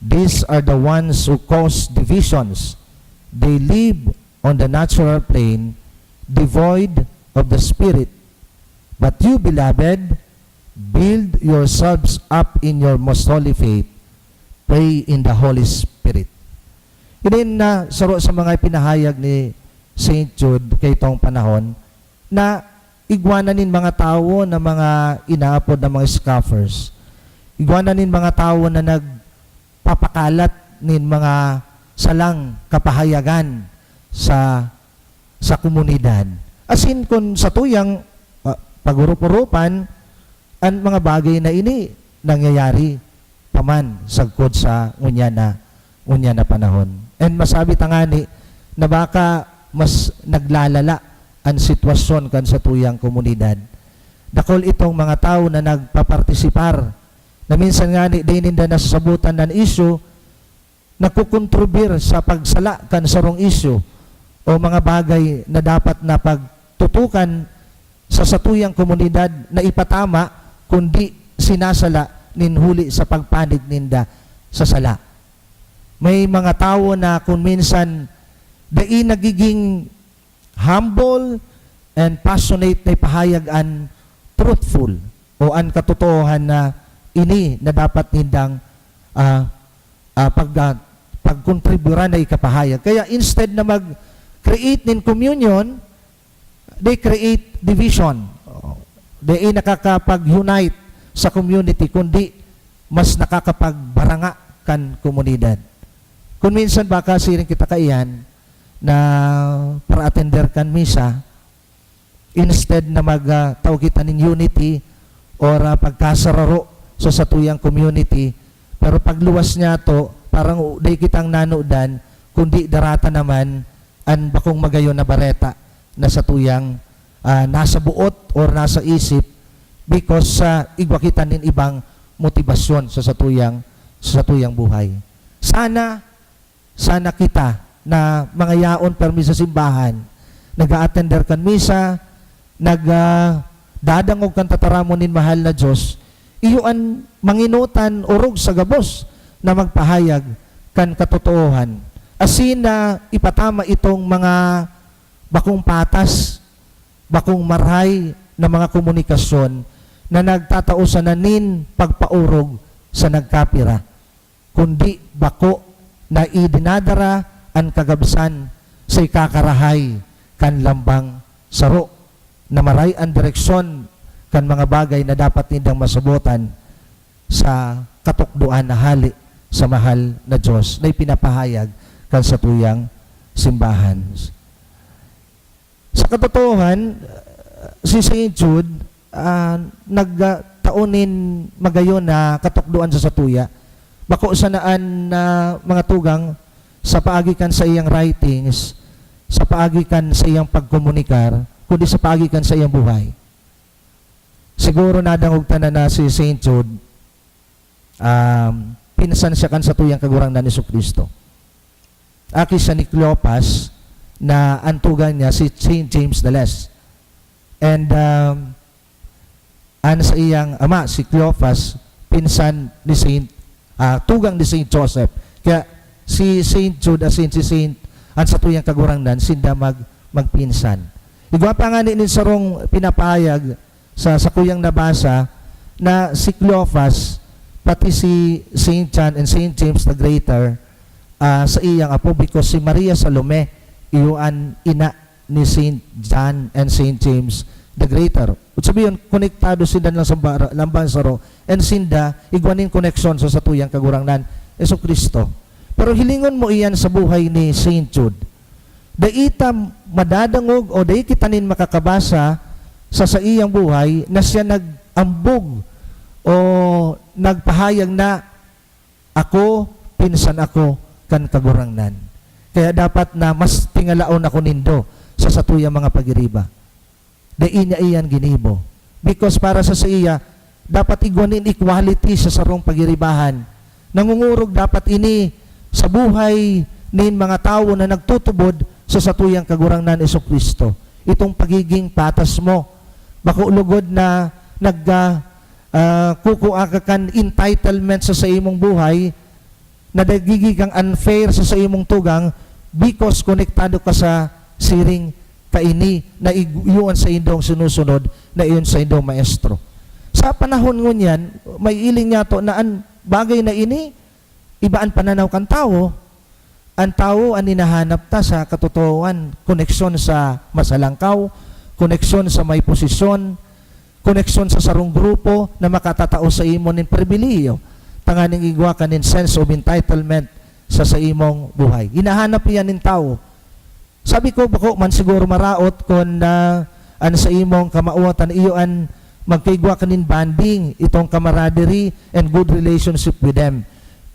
These are the ones who cause divisions. They live on the natural plane, devoid of the Spirit. But you, beloved, build yourselves up in your most holy faith, pray in the Holy Spirit. Inin na saro sa mga pinahayag ni Saint Jude kay tong panahon na igwa na nin mga tawo na mga inaapod na mga scoffers. Igwa na nin mga tawo na nagpapakalat nin mga salang kapahayagan sa, sa komunidad. Asin kun sa tuyang, ah, pag-urup-urupan, an mga bagay na ini nangyayari pa man sagkod sa ngunyan na, ngunyan na panahon. And masabi ta ngani na baka mas naglalala an sitwasyon kan satuyang komunidad. Dakul itong mga tawo na nagpapartisipar na minsan ngani di ninda nasasabutan an isyu, nagkukontribir sa pagsala kan sarong isyu o mga bagay na dapat na pagtutukan sa satuyang komunidad na ipatama, kundi sinasala nin huli sa pagpanig ninda sa sala. May mga tawo na kun minsan dai nagiging humble and passionate na ipahayag an truthful o an katotoohan na ini na dapat nindang, ah, ah, pag, ah, pagkontriburan na ikapahayag. Kaya instead na mag-create nin communion, they create division. Dai nakakapag-unite sa community, kundi mas nakakapagbaranga kan komunidad. Kun minsan baka siring kita kaiyan na para atender kan misa, instead na mag, ah, tao kita nin unity or, ah, pagkasararo sa satuyang community, pero pagluwas niyato, parang u-, dai kitang nanudan, kundi darata naman an bakong magayon na bareta na satuyang, ah, nasa buot or nasa isip, because sa igwa kita nin ibang motibasyon sa satuyang, sa satuyang buhay. Sana, sana kita na mga yaon permi sa simbahan, nag-aatender kan misa, nag, ah, dadangog kan tataramon nin mahal na Dios, iyo an manginotan orog sa gabos na magpahayag kan katotoohan. Asin na ipatama itong mga bakong patas, bakong marahay na mga komunikasyon na nagtatao sana nin pagpaorog sa nagkapira, kundi bako na idinadara an kagabsan sa ikakarahay kan lambang saro na maray an direksyon kan mga bagay na dapat nindang masabotan sa katukdoan na hali sa mahal na Dios na ipinapahayag kan satuyang simbahan. Sa katotoohan, si Saint Jude, ah, nagtao nin magayon na katukdoan sa satuya. Bako sana an, ah, mga tugang sa paagi kan saiyang writings, sa paagi kan saiyang pagkomunikar, kundi sa paagi kan saiyang buhay. Siguro nadangog ta na, na si Saint Jude, um, pinsan siya kan satuyang Kagurangnan Jesu-Cristo. Aki siya ni Cleopas, na an tugang niya si Saint James the Less. And, um, an saiyang ama, si Cleopas, pinsan ni Saint, ah, tugang ni Saint Joseph. Kaya si Saint Jude asin si Saint, an satuyang Kagurangnan, sinda mag-, magpinsan. Igwa pa ngani nin sarong pinapahayag sa sakuyang nabasa na si Cleopas, pati si Saint John and Saint James the Greater, ah, saiyang apo, because si Maria Salome, iyo an ina ni Saint John and Saint James the Greater. Ibig sabihin, konektado sinda lang sa bara-, lambang saro, and sinda, igwa nin koneksyon sa satuyang Kagurangnan, Jesu-Cristo. Pero hilingon mo iyan sa buhay ni Saint Jude. Dai ta madadangog o dai kita nin makakabasa sa saiyang buhay na siya nag-ambog o nagpahayag na, "Ako, pinsan ako kan Kagurangnan. Kaya dapat na mas tingalaon ako nindo sa satuyang mga pagiriba." Dai niya iyan ginibo. Because para sa saiya, dapat igwa nin equality sa sarong pagiribahan. Nangungurog dapat ini sa buhay nin mga tawo na nagtutubod sa satuyang Kagurangnan Jesu-Cristo. Itong pagiging patas mo. Bako lugod na nag, ah, ah, kukua ka kan entitlement sa saimong buhay, na nagiging kang unfair sa saimong tugang because konektado ka sa siring kaini na ig-, iyo an saindong sinusunod, na iyo an saindong maestro. Sa panahon ngunyan, may iling niya to na an bagay na ini, iba an pananaw kan tawo. An tawo an hinahanap ta sa katotohanan, koneksyon sa masalangkaw, koneksyon sa may posisyon, koneksyon sa sarong grupo na makatatao sa imo nin pribilehiyo, tanganing igwa ka nin sense of entitlement sa, sa imong buhay. Hinahanap iyan nin tawo. Sabi ko, bako man siguro maraot kun, ah, an sa imong kamawatan, iyo an magkaigwa ka nin bonding, itong camaraderie and good relationship with them.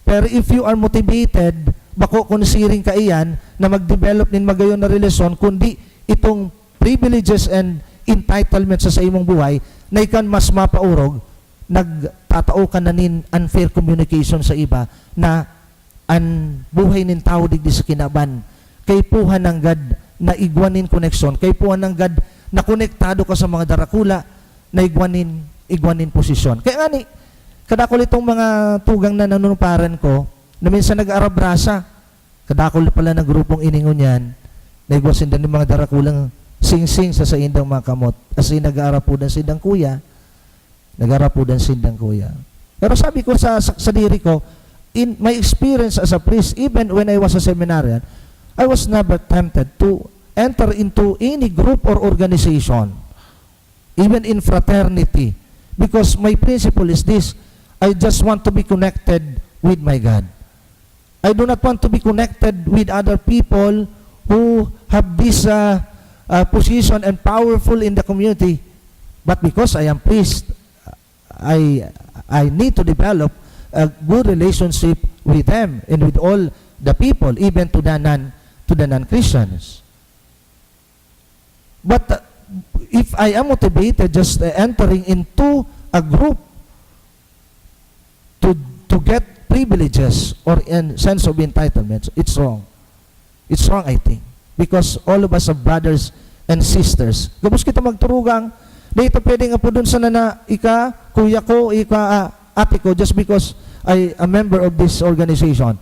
Pero if you are motivated, bako kun siring ka iyan na mag-develop nin magayon na relasyon, kundi itong privileges and entitlement sa, sa imong buhay, na ikan mas mapaorog, nagtatao ka na nin unfair communication sa iba na an buhay nin tawo digdi sa kinaban, kaipuhan nanggad na igwa nin koneksyon, kaipuhan nanggad na konektado ka sa mga darakula, na igwa nin, igwa nin posisyon. Kaya ngani, kadakul itong mga tugang na nanunuparan ko, na minsan nag-aarabrasa, kadakul pala na grupong ini ngunyan, na igwa sinda nin mga darakulang singsing sa saindang mga kamot, as in nag-aarapudan sindang kuya, nag-aarapudan sindang kuya. Pero sabi ko sa, sa, sa diri ko, in my experience as a priest, even when I was a seminarian, I was never tempted to enter into any group or organization, even in fraternity, because my principle is this: I just want to be connected with my God. I do not want to be connected with other people who have this, uh, uh, position and powerful in the community. But because I am priest, I, I need to develop a good relationship with them and with all the people, even to the non, to the non-Christians. But, uh, if I am motivated just, uh, entering into a group to, to get privileges or a sense of entitlements, it's wrong. It's wrong, I think. Because all of us are brothers and sisters. Gabos kita magturugang, di ito pwedeng apodon sana na ika, kuya ko, ika, ah, ate ko, just because I a member of this organization.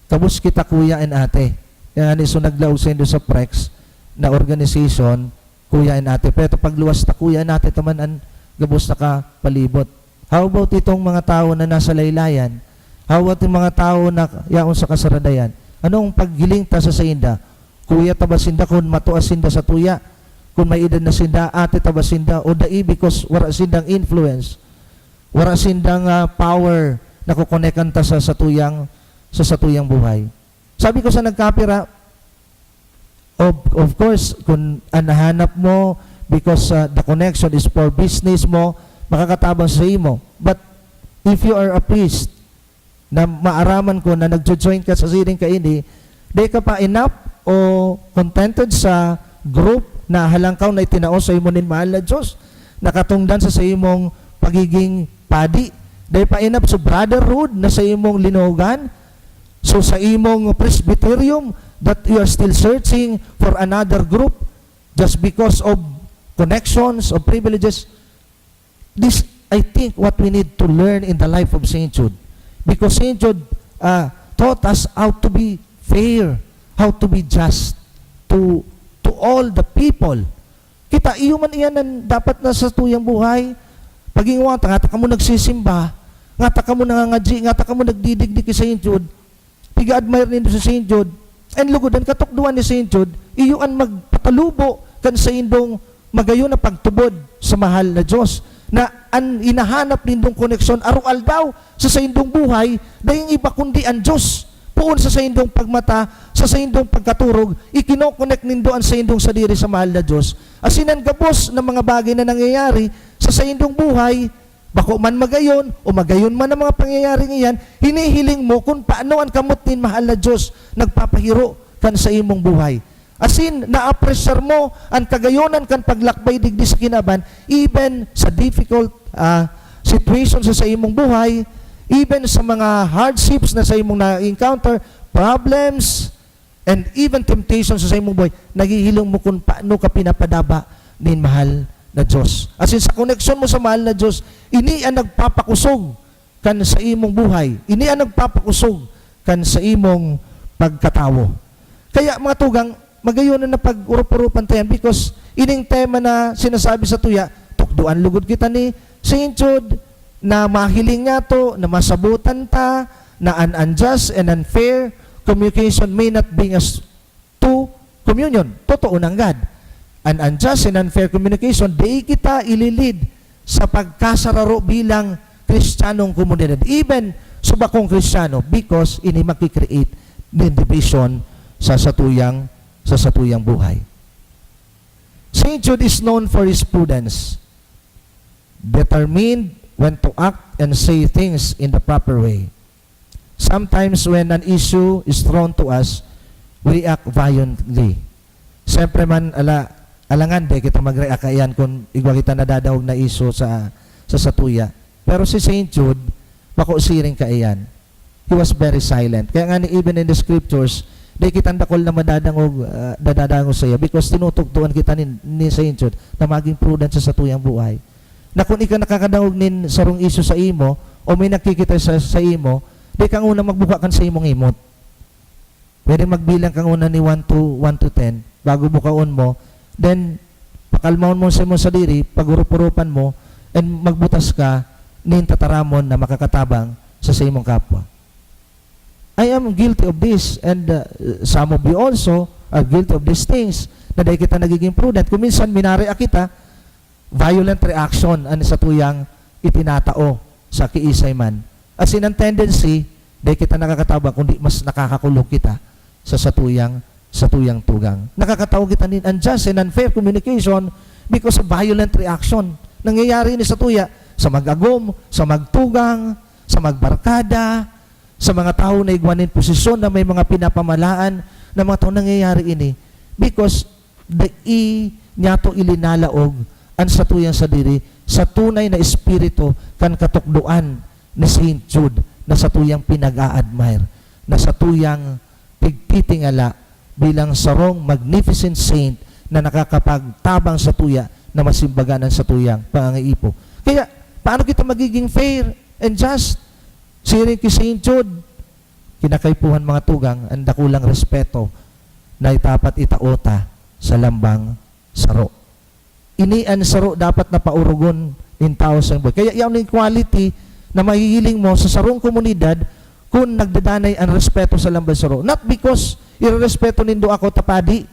Gabos kita kuya and ate. Kaya ni, so naglaog saindo sa prex na organization, kuya and ate. Pero pagluwas ta, kuya and ate ta man an gabos nakapalibot. How about itong mga tawo na nasa laylayan? How about yung mga tawo na yaon sa kasaradayan? Anong paghiling ta sa sainda? Kuya ta ba sinda kun matua sinda sa tuya? Kun may edad na sinda, ate ta ba sinda? O dai, because wara sindang influence, wara sindang, ah, power na kokonekan ta sa satuyang, sa satuyang buhay. Sabi ko sa nagkapira, of, of course, kun an nahanap mo, because, ah, the connection is for business mo, makakatabang sa imo. But if you are a priest, na maaraman ko na nagjo-join ka sa siring kaini, di ka pa enough o contented sa group na halangkaw na itinao sa imo nin mahal na Diyos, na katungdan sa, sa imong pagiging padi. Di pa enough sa brotherhood na sa imong linugan, so sa imong presbyterium, that you are still searching for another group just because of connections, of privileges. This, I think, what we need to learn in the life of Saint Jude. Because Saint Jude, uh, taught us how to be fair, how to be just to, to all the people. Kita, iyo man iyan ang dapat na sa tuyang buhay. Pagingwa ta, ngata kamo nagsisimba, ngata kamo nangangadyi, ngata kamo nagdidigdi ki Saint Jude, piga-admire nindo si Saint Jude. And lugod, an katukdoan ni Saint Jude, iyo an magpatalubo kan saindong magayon na pagtubod sa mahal na Diyos, na an hinahanap nindong koneksyon araw-aldaw sa saindong buhay, daing iba kundi an Diyos. Poon sa saindong pagmata, sa saindong pagkaturog, ikinokonek nindo an saindong sadiri sa mahal na Diyos. Asin an gabos na mga bagay na nangyayari sa saindong buhay, bako man magayon o magayon man ang mga pangyayaring iyan, hinihiling mo kun paano an kamot nin mahal na Diyos nagpapahiro kan sa imong buhay. Asin, naapresyar mo an kagayonan kan paglakbay digdi sa kinaban, even sa difficult, ah, situation sa, sa imong buhay, even sa mga hardships na sa imong na-encounter, problems, and even temptation sa saimong buhay, nahihiling mo kun paano ka pinapadaba nin mahal na Diyos. Asin sa koneksyon mo sa mahal na Diyos, ini an nagpapakosog kan sa imong buhay. Ini an nagpapakosog kan sa imong pagkatawo. Kaya, mga tugang, Magayon na pag-urup-urupan ta yan because ining tema na sinasabi sa tuya, tukdoan lugod kita ni Saint Jude, na mahiling niya to, na masabutan ta, na an unjust and unfair communication may not bring us to communion. Totoo nanggad. An unjust and unfair communication, di kita ililid sa pagkasararo bilang Kristiyanong komunidad. Even sa bakong Kristiyano, because ini magki-create nin division sa satuyang, sa satuyang buhay. Saint Jude is known for his prudence, determined when to act and say things in the proper way. Sometimes when an issue is thrown to us, we react violently. Siyempre man, ala, alangan, di kita mag-react kaiyan kung igwa kita nadadangog na issue sa, sa satuya. Pero si Saint Jude, bako siring kaiyan. He was very silent. Kaya nga ni, even in the scriptures, di kitang dakul na madadangog, ah, nadadangog sa iya because tinutugtuan kita ni, ni Saint Jude na maging prudent sa satuyang buhay. Na kung ika nakakadangog nin sarong issue sa imo o may nakikita sa, sa imo, di kang una magbuka kan sa imong imot. Pwede magbilang kang una ni one to, one to ten bago bukaon mo. Then, pakalmahon mo sa imong sadiri, pag-urup-urupan mo, and magbutas ka nin tataramon na makakatabang sa, sa imong kapwa. I am guilty of this, and, uh, some of you also are guilty of these things, na dai kita nagiging prudent. Kung minsan, minarea kita, violent reaction an satuyang itinatao sa kiisay man. As in, ang tendency, dai kita nakakatabang, kundi mas nakakakulog kita sa satuyang, satuyang tugang. Nakakatao kita nin unjust and unfair communication because of violent reaction. Nangyayari ini sa tuya, sa mag-agom, sa magtugang, sa magbarkada, sa mga tawo na igwa nin posisyon na may mga pinapamalaan na mga tawo, nangyayari ini because dai niyato ilinalaog an satuyang sadiri sa tunay na espiritu kan katukdoan ni Saint Jude na satuyang pinag-a-admire, na satuyang pigtitingala bilang sarong magnificent saint na nakakapagtabang satuya na masimbagan an satuyang pangangaipo. Kaya, paano kita magiging fair and just? Siring ki Saint Jude, kinakaipuhan, mga tugang, an dakulang respeto na dapat itao ta sa lambang saro. Ini an saro dapat na paurugon nin tawo sa buhay. Kaya yaon nin quality na mahihiling mo sa sarong komunidad kun nagdadanay an respeto sa lambang saro. Not because irerespeto nindo ako ta padi,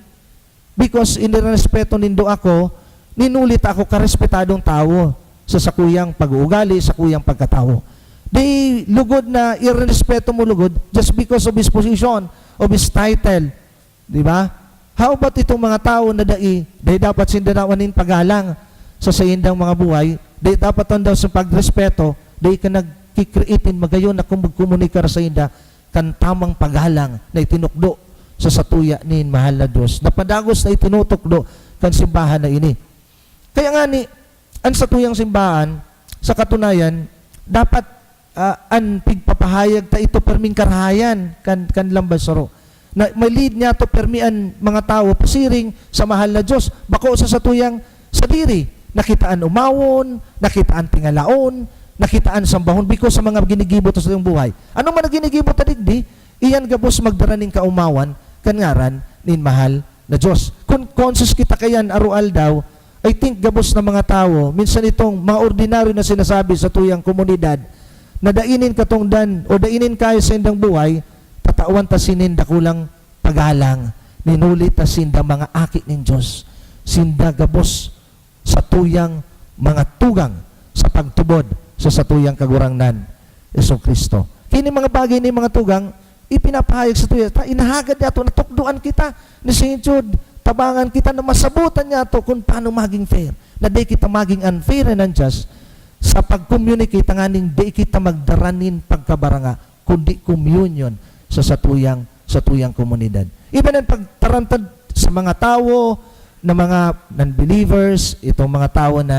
because inirerespeto nindo ako, ninuli ta ako karespetadong tawo sa sakuyang pag-uugali, sakuyang pagkatawo. Di lugod na irerespeto mo lugod just because of his position, of his title. Di ba? How about itong mga tawo na dai, dai dapat sinda dawan nin pagalang sa saindang mga buhay, dai dapat daw sa pagrespeto, dai ka nagki-create nin magayon na kumugkomunikar sainda kan tamang pagalang na itinukdo sa satuya nin mahal na Dios, na padagos na itinutukdo kan simbahan na ini. Kaya ngani, an satuyang simbahan, sa katunayan, dapat, ah, an pigpapahayag ta ito perming karahayan kan, kan lambang saro. Na ma-lead niyato permi an mga tawo pasiring sa mahal na Dios, bako sa satuyang sadiri. Na kita an omawon, na kita an tingalaon, na kita an sambahon, because sa mga ginigibo ta sa satuyang buhay. Ano man an ginigibo ta digdi, iyan gabos magdara nin kaomawan kan ngaran nin mahal na Dios. Kun conscious kita kaiyan aroaldaw, I think gabos na mga tawo, minsan itong mga ordinaryo na sinasabi sa satuyang komunidad, na dai nin katongdan o dai nin kaya sa indang buhay, tatawan ta sining dakulang pagalang, ninuli ta sinda mga aki nin Dios. Sinda gabos satuyang mga tugang sa pagtubod sa satuyang Kagurangnan, Jesu-Cristo. Kini mga bagay ni mga tugang, ipinapahayag sa tuya, ta, inahagad niyato, natukdoan kita ni Saint Jude, tabangan kita na masabutan niyato kung paano maging fair, na di kita maging unfair and unjust sa pag-communicate, tanganing di kita magdara nin pagkabaranga, kundi communion sa satuyang, satuyang komunidad. Even ang pagtarantad sa mga tawo na mga non-believers, itong mga tawo na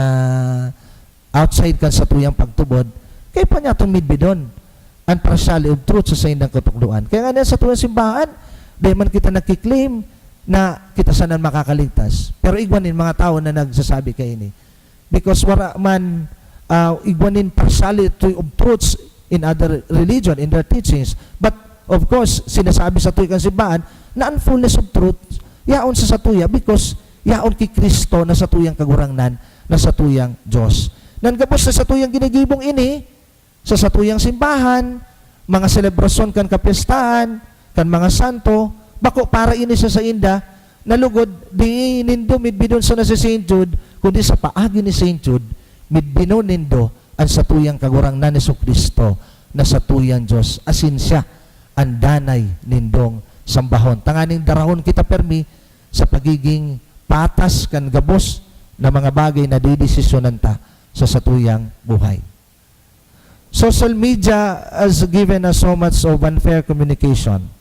outside kan satuyang pagtubod, kaya pa niya itong midbidon an partiality of truth sa saindang katukdoan. Kaya nga niya sa tuyang simbahan, di man kita nagkiklaim na kita sana makakaligtas. Pero igwa nin mga tawo na nagsasabi kaini. Because wala man, ah, igwa nin partiality of truths in other religion, in their teachings. But, of course, sinasabi sa tuyang simbahan na an fullness of truth Yaon sa satuya, because yaon ki Cristo na satuyang Kagurangnan, na satuyang Dios. Nan gabos sa satuyang ginigibong ini, sa satuyang simbahan, mga selebrasyon kan kapyestahan, kan mga santo, bako para ini sa sainda, na lugod, di nindo midbidon sana si Saint Jude, kundi sa paagi ni Saint Jude, midbinon nindo an satuyang Kagurangnan Jesu-Cristo, na satuyang Dios, asin siya an danay nindong sambahon. Tanganing darahon kita permi sa pagiging patas kan gabos na mga bagay na didesisyonan ta sa satuyang buhay. Social media has given us so much of unfair communication.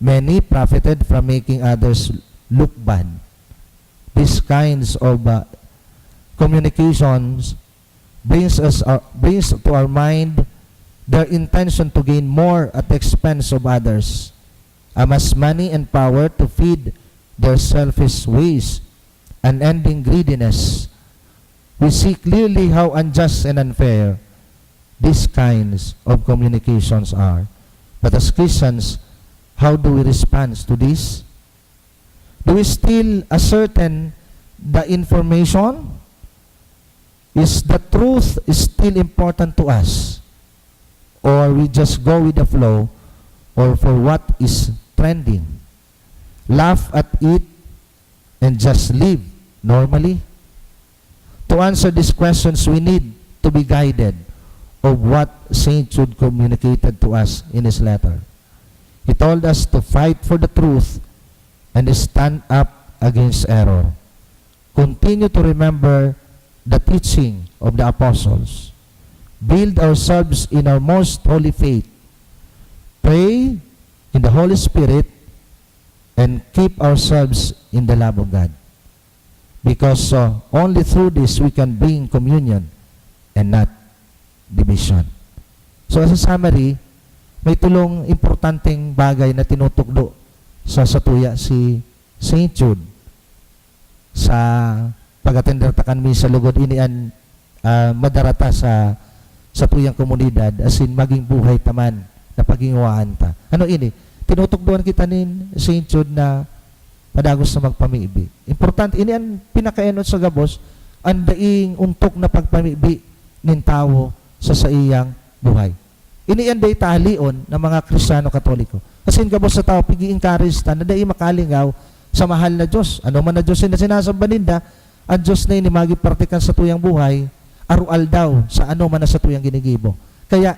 Many profited from making others look bad. These kinds of uh, communications brings us uh, brings to our mind their intention to gain more at the expense of others, amass money and power to feed their selfish ways, unending greediness. We see clearly how unjust and unfair these kinds of communications are. But as Christians, how do we respond to this? Do we still ascertain the information? Is the truth still important to us? Or we just go with the flow or for what is trending? Laugh at it and just live normally? To answer these questions, we need to be guided of what Saint Jude communicated to us in his letter. He told us to fight for the truth and stand up against error. Continue to remember the teaching of the apostles. Build ourselves in our most holy faith. Pray in the Holy Spirit and keep ourselves in the love of God. Because uh, only through this we can bring communion and not division. So, as a summary, may tulong importanteng bagay na tinutukdo sa satuya si Saint Jude sa pag-atender ta kan misa. Lugod ini an ah, madara ta sa satuyang komunidad, asin magin buhay ta man na paghinguhaan ta. Ano ini? Tinutukdoan kita nin Saint Jude na padagos na magpamibi. Importante, ini an pinakaenot sa gabos, an daing ontok na pagpamibi nin tawo sa saiyang buhay. Ini an dai ta haleon na mga Kristiyano Katoliko. Asin gabos sa tawo, pig-i-encourage ta na dai makalingaw sa mahal na Dios. Ano man na Dios na sinasamba ninda, an Dios na ini magin parte kan satuyang buhay, aroaldaw, sa ano man na satuyang ginigibo. Kaya,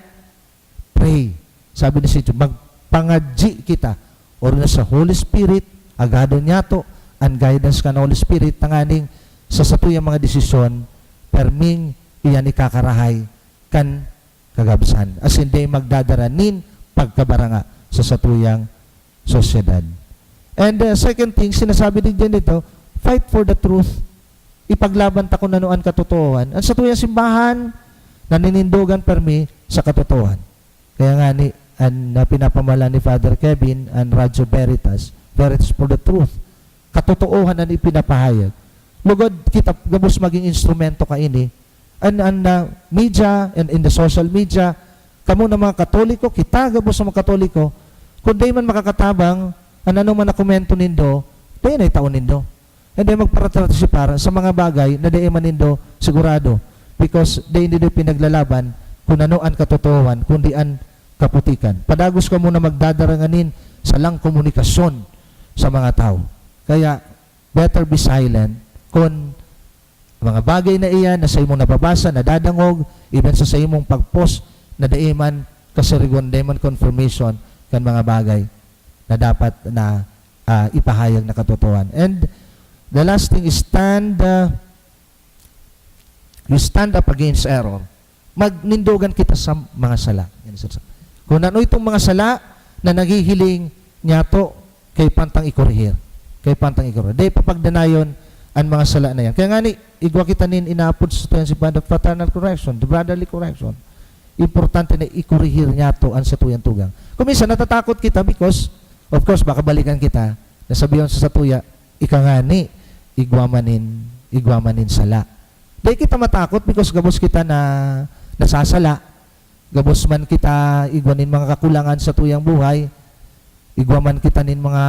pray. Sabi ni Saint John, magpangadyi kita, orog na sa Holy Spirit, agadon niyato an guidance kan Holy Spirit, tanganing sa satuyang mga desisyon, perming iyan ikakarahay kan kagabsan. Asin dai magdadara nin pagkabaranga sa satuyang sosyedad. And uh, second thing, sinasabi din dyan dito, fight for the truth. Ipaglaban ta kung ano an katotohanan. An satuyang simbahan, naninindogan permi sa katotohanan. Kaya nga ni, an uh, pinapamalan ni Father Kevin, an Radyo Veritas, Veritas for the Truth. Katotohanan an ipinapahayag. Lugod kita gabos magin instrumento kaini. An, an uh, media and in the social media, kamo na mga Katoliko, kita gabos sa mga Katoliko, kung dai man makakatabang an anoman na komento nindo, dai na itao nindo. And then magparatrato si para sa mga bagay na dai man nindo sigurado, because dai nindo pinaglalaban kung ano an katotohanan, kundi an kaputikan. Padagos kamo na magdadara nganin sa lang komunikasyon sa mga tawo. Kaya, better be silent kun mga bagay na iyan na sa imong nababasa, nadadangog, even sa, sa imong pag-post na dai man kasirigon, dai man confirmation kan mga bagay na dapat na ah, ipahayag na katotohanan. And the last thing is stand, ah, you stand up against error. Magnindogan kita sa mga sala. Yan, sir. Kung ano itong mga sala na naghihiling niyato, kaipan tang ikorehir. Kaipan tang ikorehir. Di papagdanayon an mga sala na yan. Kaya nga ni, igwa kita nin inaapod sa tuyan si Band of Fraternal Correction, the brotherly correction. Importante na ikorehir niyato an satuyang tugang. Kung minsan, natatakot kita because, of course, baka balikan kita, na sabihon sa satuya, "Ika ngani, igwa man nin, igwa man nin sala." Dai kita matakot because gabos kita na nasasala. Gabos man kita igwa nin mga kakulangan sa tuyang buhay. Igwa man kita nin mga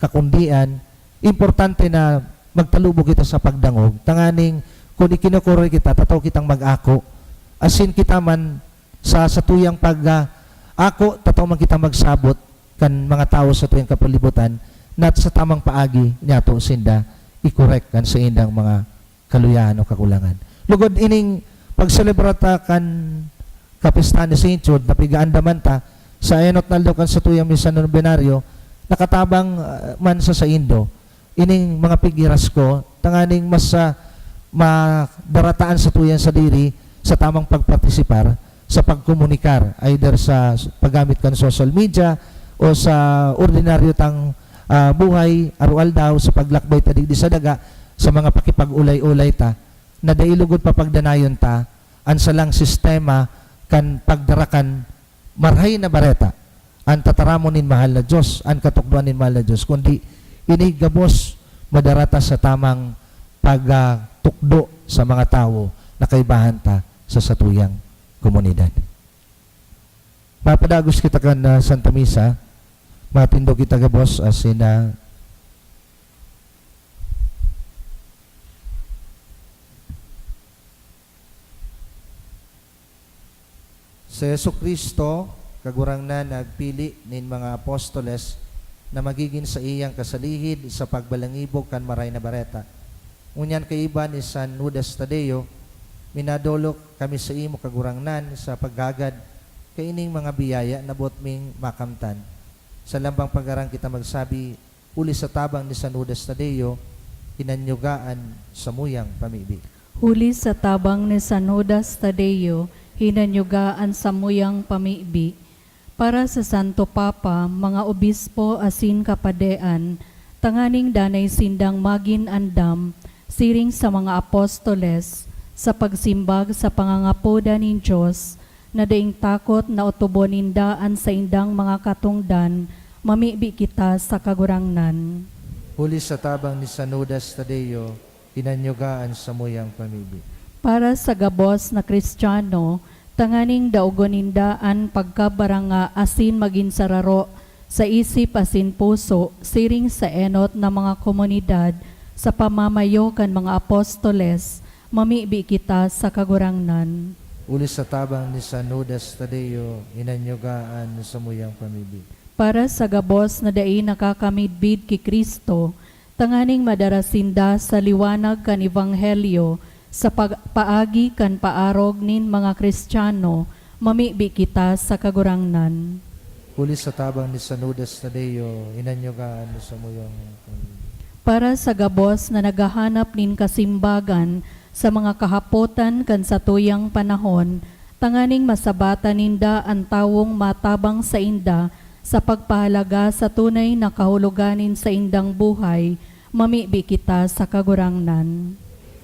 kakundian. importante na magtalubo kita sa pagdangog, tanganing kun ikinokore kita, tatao kitang mag-ako. Asin kita man sa satuyang pag, ah, ako, tatao man kitang magsabot kan mga tawo sa satuyang kapalibutan, na sa tamang paagi niyato sinda i-correct kan saindang mga kaluyahan o kakulangan. Lugod ining pagselebrar ta kan kapistahan ni Saint Jude, na pigaandaman ta sa enot na aldaw kan satuyang misa novenario, nakatabang, ah, man sa saindo ining mga pighiras ko, tanganing mas, ah, madara ta an satuyang sadiri sa tamang pagpartisipar sa pagkomunikar, either sa s-, paggamit kan social media o sa ordinaryo tang, ah, buhay, aroaldaw, sa paglakbay ta digdi sa daga, sa mga pakipag-ulay-ulay ta, na dai lugod papagdanayon ta an salang sistema kan pagdara kan Marahay na Bareta, an tataramon nin mahal na Dios, an katukdoan nin mahal na Dios, kundi ini gabos madara ta sa tamang pagtukdo sa mga tawo na kaibahan ta sa satuyang komunidad. Mapadagos kita kan, ah, Santa Misa, matindog kita gabos asin, ah, Si Jesu-Cristo, Kagurangnan, nagpili nin mga apostoles na magigin saiyang kasalihid sa pagbalangibog kan Marahay na Bareta. Ngunyan kaiba ni San Judas Tadeo, minadolok kami saimo, Kagurangnan, sa paghagad kaining mga biyaya na boot ming makamtan. Sa lambang pagharang kita magsabi, huli sa tabang ni San Judas Tadeo, hinanyuga an samuyang pamibi. Huli sa tabang ni San Judas Tadeo, hinanyuga an samuyang pamibi. Para sa Santo Papa, mga obispo asin kapadean, tanganing danay sindang magin andam, siring sa mga apostoles, sa pagsimbag sa pangangapodan nin Dios, na daing takot na otobon ninda an saindang mga katongdan, mamibi kita sa Kagurangnan. Huli sa tabang ni San Judas Tadeo, hinanyuga an samuyang pamibi. Para sa gabos na Cristiano, tanganing daogon ninda an pagkabaranga asin magin sararo sa isip asin puso, siring sa enot na mga komunidad, sa pamamayo kan mga apostoles, mamibi kita sa Kagurangnan. Huli sa tabang ni San Judas Tadeo, hinanyuga an samuyang pamibi. Para sa gabos na dai nakakamidbid ki Cristo, tanganing madara sinda sa liwanag kan Ebanghelyo, sa pag-, paagi kan paarog nin mga Cristiano, mamibi kita sa Kagurangnan. Huli sa tabang ni San Judas Tadeo, hinanyuga an samuyang pamibi. Para sa gabos na naghahanap nin kasimbagan sa mga kahapotan kan satuyang panahon, tanganing masabatan ninda an tawong matabang sainda sa pagpahalaga sa tunay na kahulogan nin saindang buhay, mamibi kita sa Kagurangnan.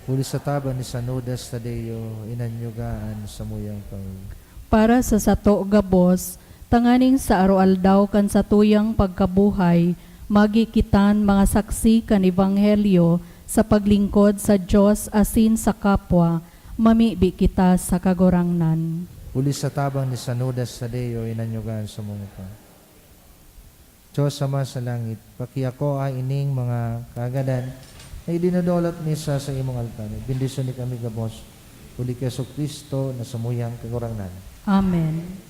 Huli sa tabang ni San Judas Tadeo, hinanyuga an samuyang pamibi. Para sa sato gabos, tanganing sa aroaldaw kan satuyang pagkabuhay, magi kitang mga saksi kan Ebanghelyo sa paglingkod sa Dios asin sa kapwa, mamibi kita sa Kagurangnan. Huli sa tabang ni San Judas Tadeo, hinanyuga an samuyang pamibi. Dios Ama sa langit, pakiakoa ining mga kaagadan na idinodolot mi sa saimong altar. Bendisyoni kami gabos, huli ki Jesu-Cristo na samuyang Kagurangnan. Amen.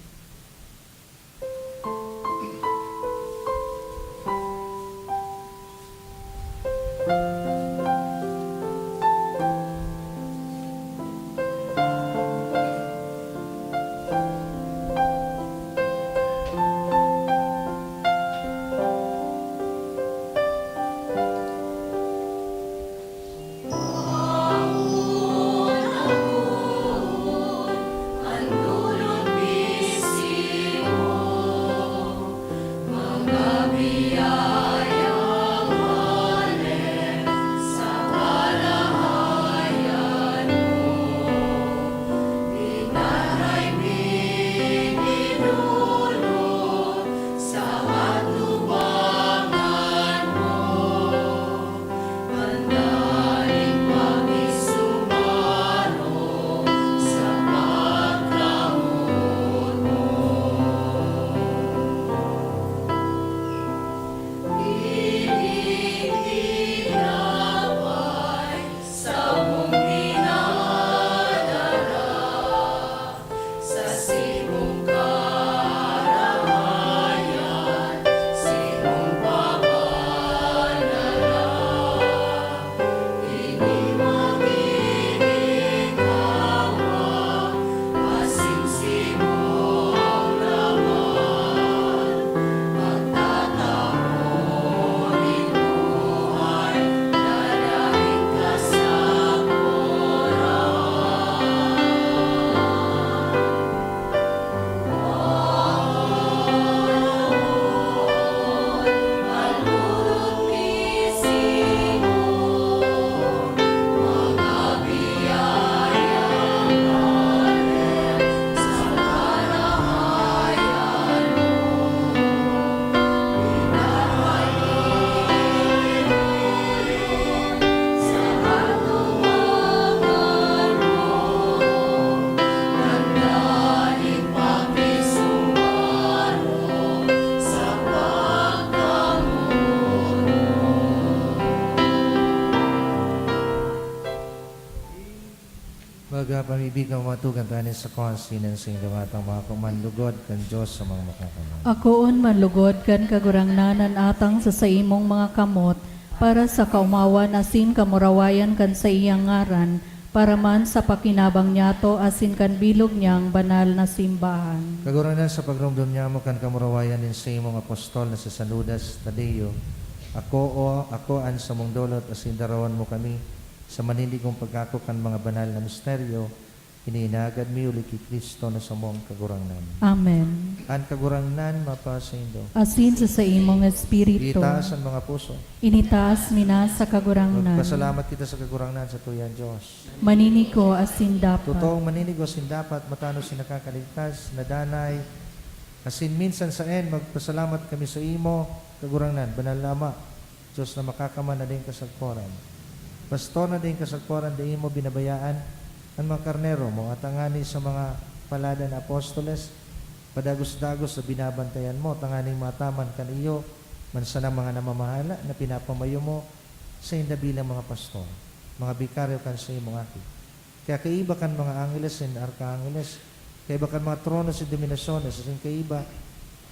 Pagpamibi ka, matugan tayo sa konsinan sa indo atang mga kuman lugod kan Diyos sa mga makakamay. Akoon manlugod kan Kagurangnan an atang sa saimong mga kamot, para sa kaomawan asin kamurawayan kan saiyang ngaran, para man sa pakinabang niyato asin kan bilog niyang banal na simbahan. Kagurangnan, sa pagromdom niamo kan kamurawayan nin saimong apostol na si San Judas Tadeo, ako, o ako an samong dolot asin darawan mo kami sa maninigong pagkako kan mga banal na misteryo, ini inagad mi huli ki Cristo na samong Kagurangnan. Amen. An Kagurangnan mapasaindo. Asin sa saimong espiritu. Itaas an mga puso. Initaas mi na sa Kagurangnan. Magpasalamat kita sa Kagurangnan, sa tuyang Diyos. Maninigo asin dapat. Totoong maninigo asin dapat, matanos asin nakakaligtas, na danay, asin minsan saen, magpasalamat kami sa imo, Kagurangnan, banal na Ama, Diyos na makakaman na daing kasagkoran. Pastor na daing kasagkoran, dai mo binabayaan an mga karnero mo, at tangani sa mga palada na apostoles, padagos-dagos na binabantayan mo, tanganing mataman kan iyo man sanang mga namamahala na pinapamayo mo sainda bilang mga pastor, mga bikaryo kan saimong Aki. Kaya kaiba kan mga angeles nin arkangeles, kaiba kan mga trono nin dominasyones, asin kaiba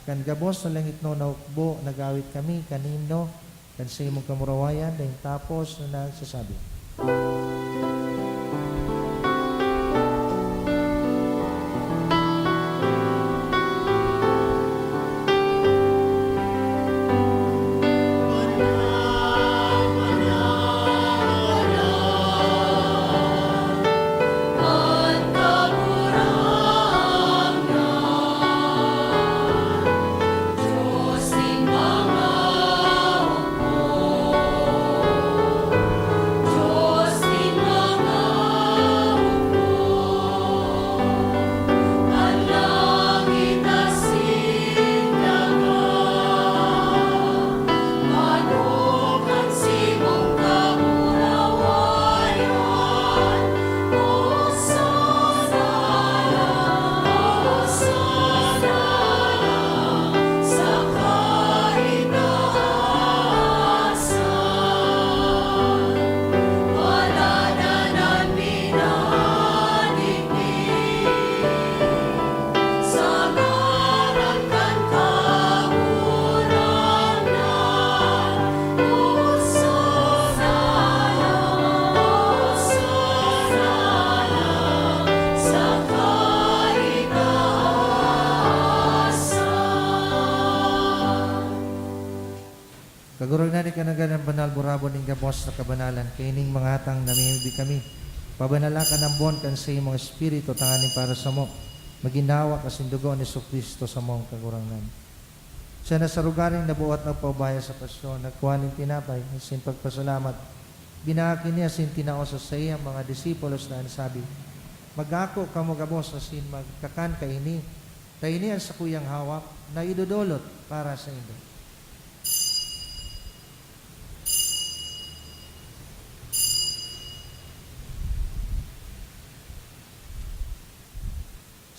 kan gabos na langitnon na hukbo, nag-awit kami kan himno kan saimong kamurawayan, daing tapos na nagsasabi, Kagurangnan, ika nanggad an banal, burabon nin gabos na kabanalan. Kaining mga atang namimibi kami, pabanala kan ambon kan saimong Espiritu, tanganing para samo magin hawak asin dugo ni Jesu-Cristo, samong Kagurangnan. Siya na sa lugaring nabuot nagpaubaya sa pasyon, nagkua nin tinapay, asin pagpasalamat, binahag ini asin tinao sa saiyang mga disipulos na an sabi, "Mag-ako kamo gabos asin magkakan kaini, ta ini an sakuyang hawak na idodolot para saindo."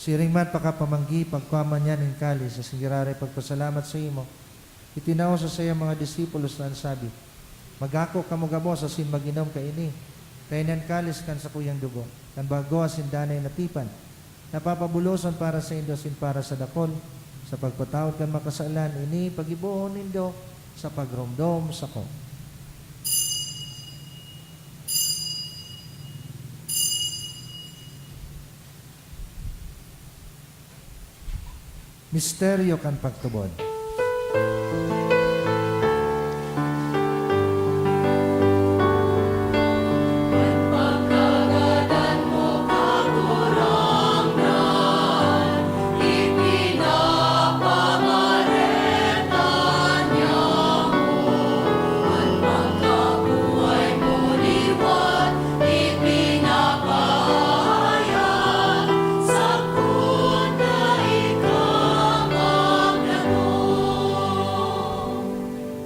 Siring man pakapamanggi, pagkua man niya nin kalis, asin giraray pagpasalamat sa imo, itinao sa saiyang mga disipulos na an sabi, "Mag-ako kamo gabos asin mag-inom kaini, ta ini an kalis kan sakuyang dugo, kan bago asin danay na tipan, na papabuloson para saindo asin para sa dakol, sa pagpatawad kan mga kasalan. Ini paggibohon nindo sa pagromdom sako." Misteryo kan pagtubod.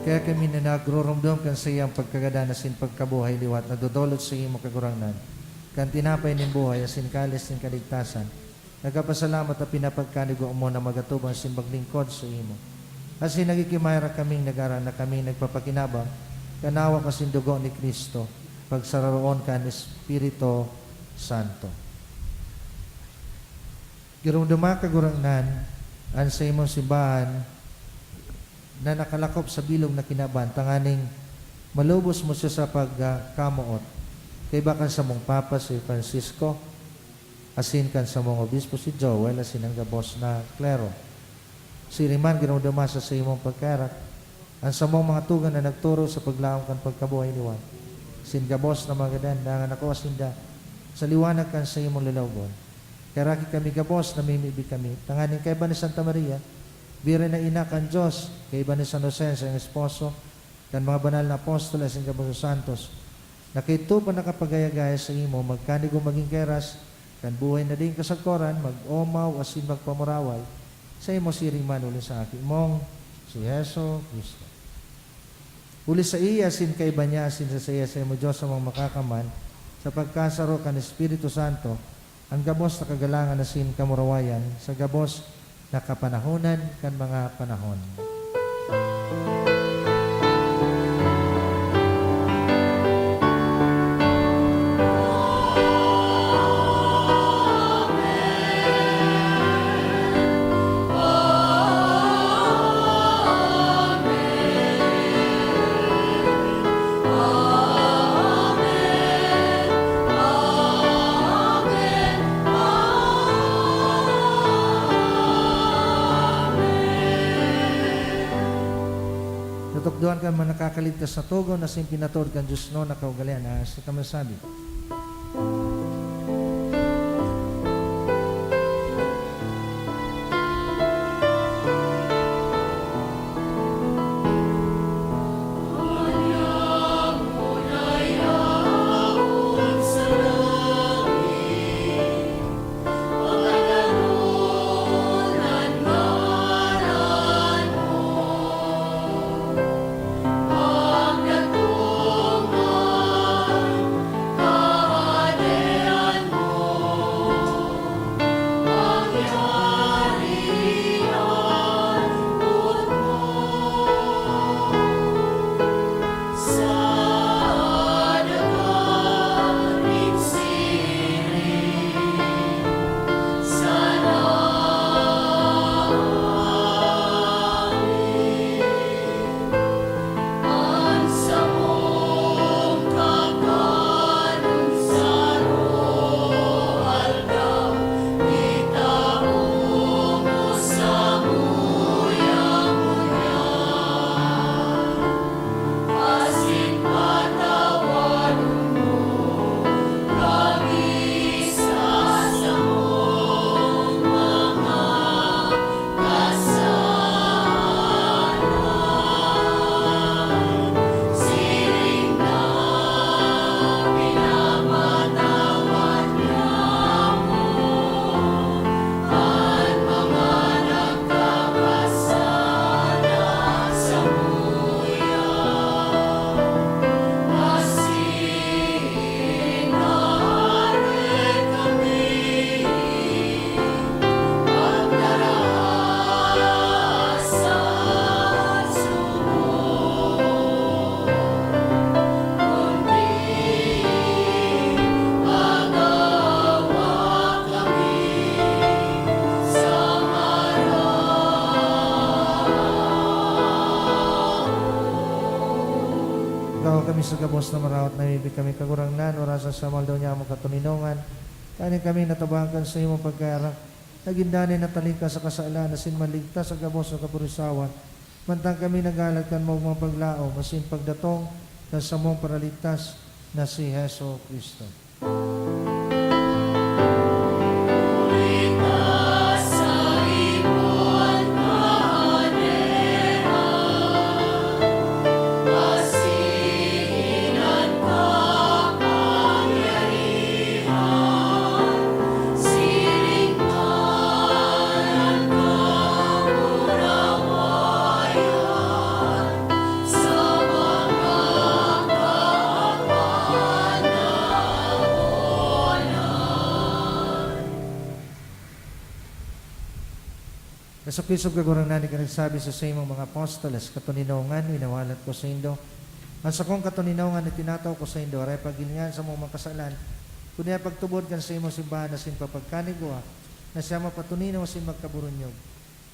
Kaya kami na nagrurumdom kan saiyang pagkagadan asin pagkabuhay liwat, nagdodolot sa imo, Kagurangnan, kan tinapay nin buhay asin kalis nin kaligtasan, nagpapasalamat ta pinapagkanigo mo na mag-atubang asin maglingkod sa imo. Asin nagkikimaera kaming nagaran na kami nagpapakinabang kan hawak asin dugo ni Cristo, pagsararoon kan Espiritu Santo. Giromdoma, Kagurangnan, an saimong simbahan na nakalakop sa bilog na kinaban, tanganing malubos mo siya sa pagkamoot, kaiba kan samong Papa, si Francisco, asin kan samong Obispo, si Joel, asin an gabos na klero. Siring man, giromdoma sa saimong pagkarak an samong mga tugang na nagtoro sa paglaom kan pagkabuhay liwat, asin gabos na mga gadan na nakua sinda sa liwanag kan saimong lalawogon. Karaki kami gabos, namimibi kami, tanganing kaiba ni Santa Maria, Birhen na Ina kan Dios, kaiba ni San Jose, sa iyong esposo, kan mga banal na apostol asin gabos na santos, na kaidto pa nakapagaya-gaya saimo, magkanigo magin keras kan buhay na daing kasagkoran, mag-omaw asin magpamuraway saimo siring man huli sa Aki mong si Jesu-Cristo. Huli saiya, asin kaiba niya, asin sa saiya, saimo, Dios Amang Makakaman, sa pagkasaro kan Espiritu Santo, an gabos na kagalangan asin kamurawayan sa gabos na kapanahonan kan mga panahon. Natukdoan kan mga nakakaligtas na togon na asin pinatod kan Dios no na kaugalean na sa kamasabi. Igwa kami sa gabos na maraot, namimibi kami, Kagurangnan, orasa sa mga aldaw niya among katoninongan, kaning kami natabangan kan saimong pagkayara, nagin danay na talingkas sa kasalan, asin maligtas sa gabos na kapurisawan, mantang kami naghalat kan maogmang paglaom asin pagdatong kan samong Paraligtas na si Jesu-Cristo. Nasukisog, Kagurangnan, ika nagsabi sa saimong mga apostoles, "Katoninongan, winawalat ko saindo. An sakong katoninongan itinatao ko saindo, aray paghilinga an samong mga kasalan, kundi an pagtubod kan saimong simbahan asin papagkanigwa na siya mapatuninaw asin magkaburunyog.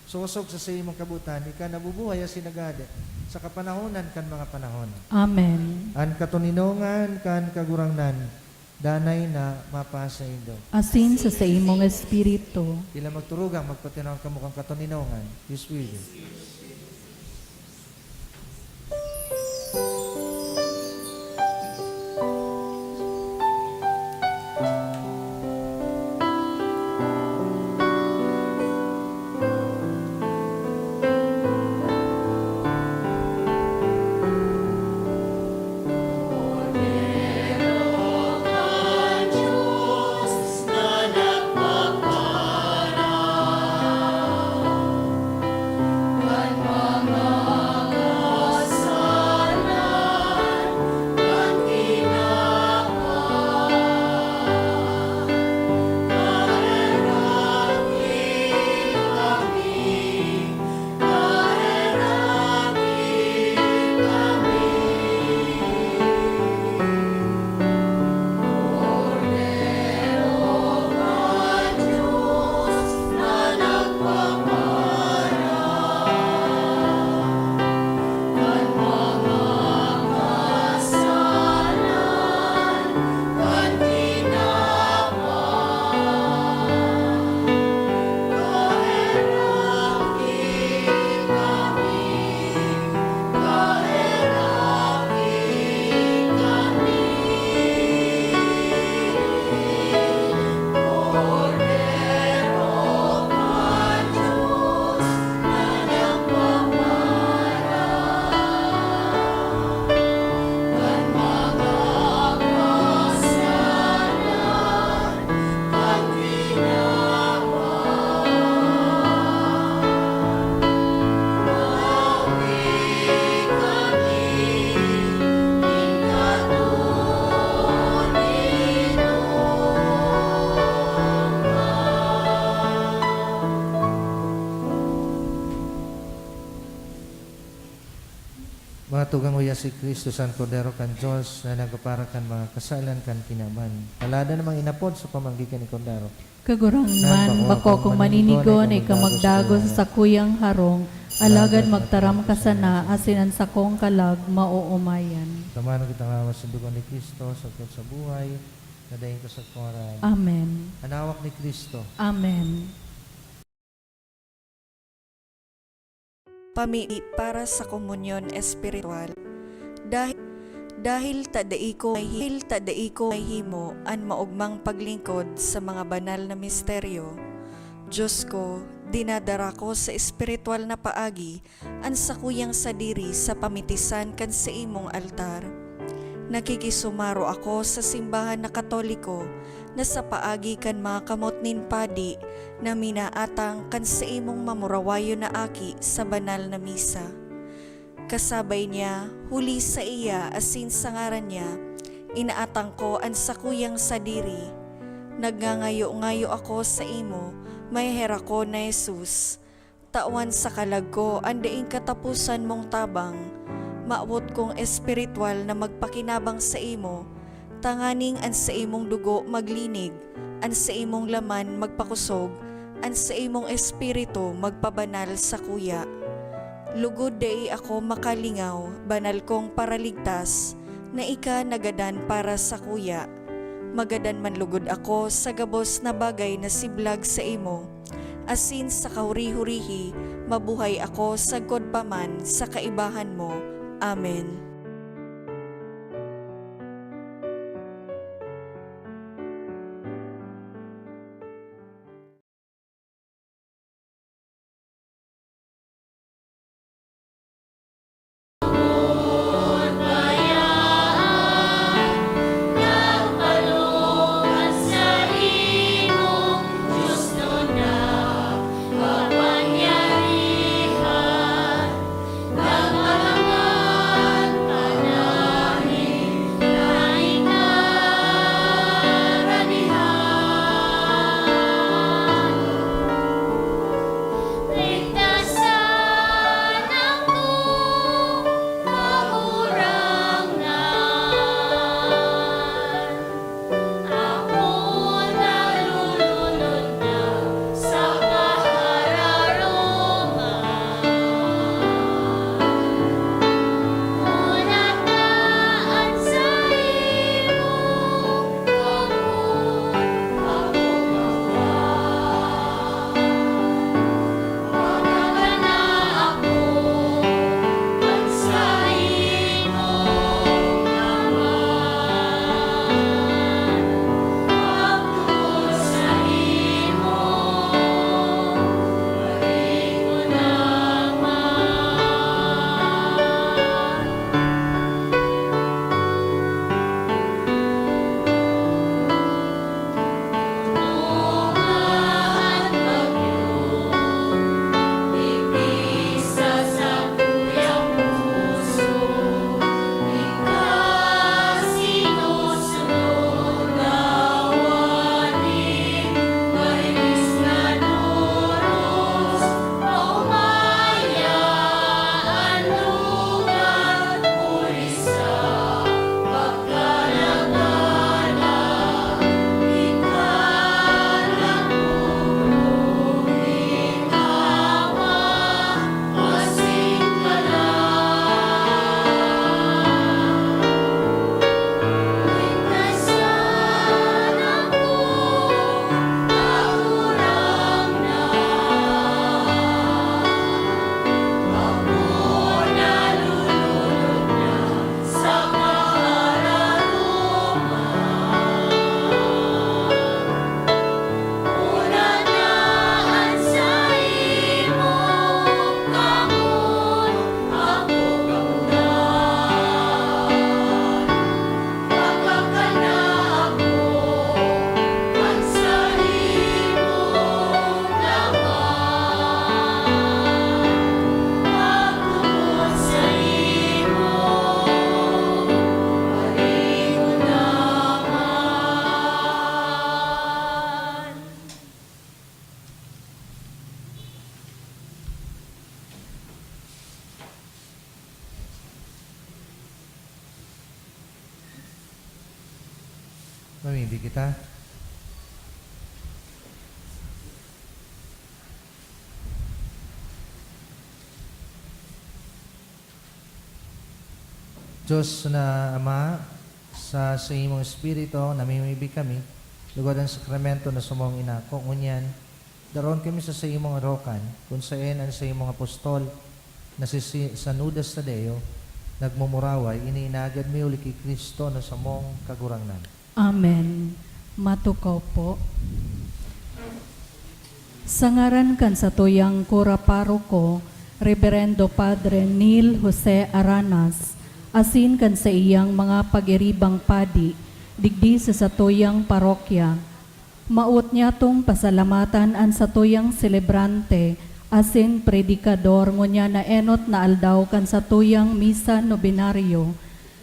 Sosog sa saimong kabotan, ika nabubuhay asin naghahade sa kapanahonan kan mga panahon. Amen. An katoninongan kan Kagurangnan danay na mapasaindo. Asin sa saimong espiritu. Ila magturugang magpatinawon kamo kan katoninongan. Peace with you. Mga tugang, uya si Cristo, an Kordero kan Dios, na nagkapara kan mga kasalan kan kinaban. Alada namang inapod sa pamanggi kan Kordero. Kagurangnan, bako akong maninigo na ika magdagos sa sakuyang harong, alagad magtaram ka sana, asin an sakong kalag maoomayan. Tamanon kita nga masindugan ni Cristo, sagkod sa buhay, na daing kasagkoran. Amen. An hawak ni Cristo. Amen. Pamili para sa komunyon espiritual. Dahil, dahil ta dai ko may hi-, dahil ta dai ko mahihimo an maogmang paglingkod sa mga banal na misteryo, Diyos ko, dinadara ko sa espiritual na paagi an sakuyang sadiri sa pamitisan kan saimong altar. Nakikisumaro ako sa simbahan na Katoliko na sa paagi kan mga kamot nin padi na minaatang kan saimong mamurawayon na aki sa banal na misa. Kasabay niya, huli saiya asin sa ngaran niya, inaatang ko an sakuyang sadiri. Nagngangayo-ngayo ako saimo, maheherak ko na Jesus. Tawan sa kalag ko an daing kataposan mong tabang. Mawot kong espiritual na magpakinabang saimo, tanganing an saimong dugo maglinig, an saimong laman magpakosog, an saimong espiritu magpabanal sakuya. Lugod dai ako makalingaw, banal kong Paraligtas, na ika nagadan para sakuya. Magadan man lugod ako sa gabos na bagay na siblag saimo, asin sa kahuri-hurihi mabuhay ako sagkod pa man sa kaibahan mo. Amen. Mamimbi kita. Diyos na Ama, sa saimong Espiritu, namimibi kami, lugod an sakramento na samong inako. Ngunyan, daron kami sa saimong arokan, kun saen an saimong apostol na si, si San Judas Tadeo nagmumuraway, ini inagad mi huli ki Cristo na samong Kagurangnan. Amen. Matukaw po. Sa ngaran kan satuyang kura paroko, Reverendo Padre Neil Jose Aranas, asin kan saiyang mga pag-iribang padi digdi sa satuyang parokya, mawot nyatong pasalamatan an satuyang selebrante asin predikador ngunyan na enot na aldaw kan satuyang misa nobenaryo,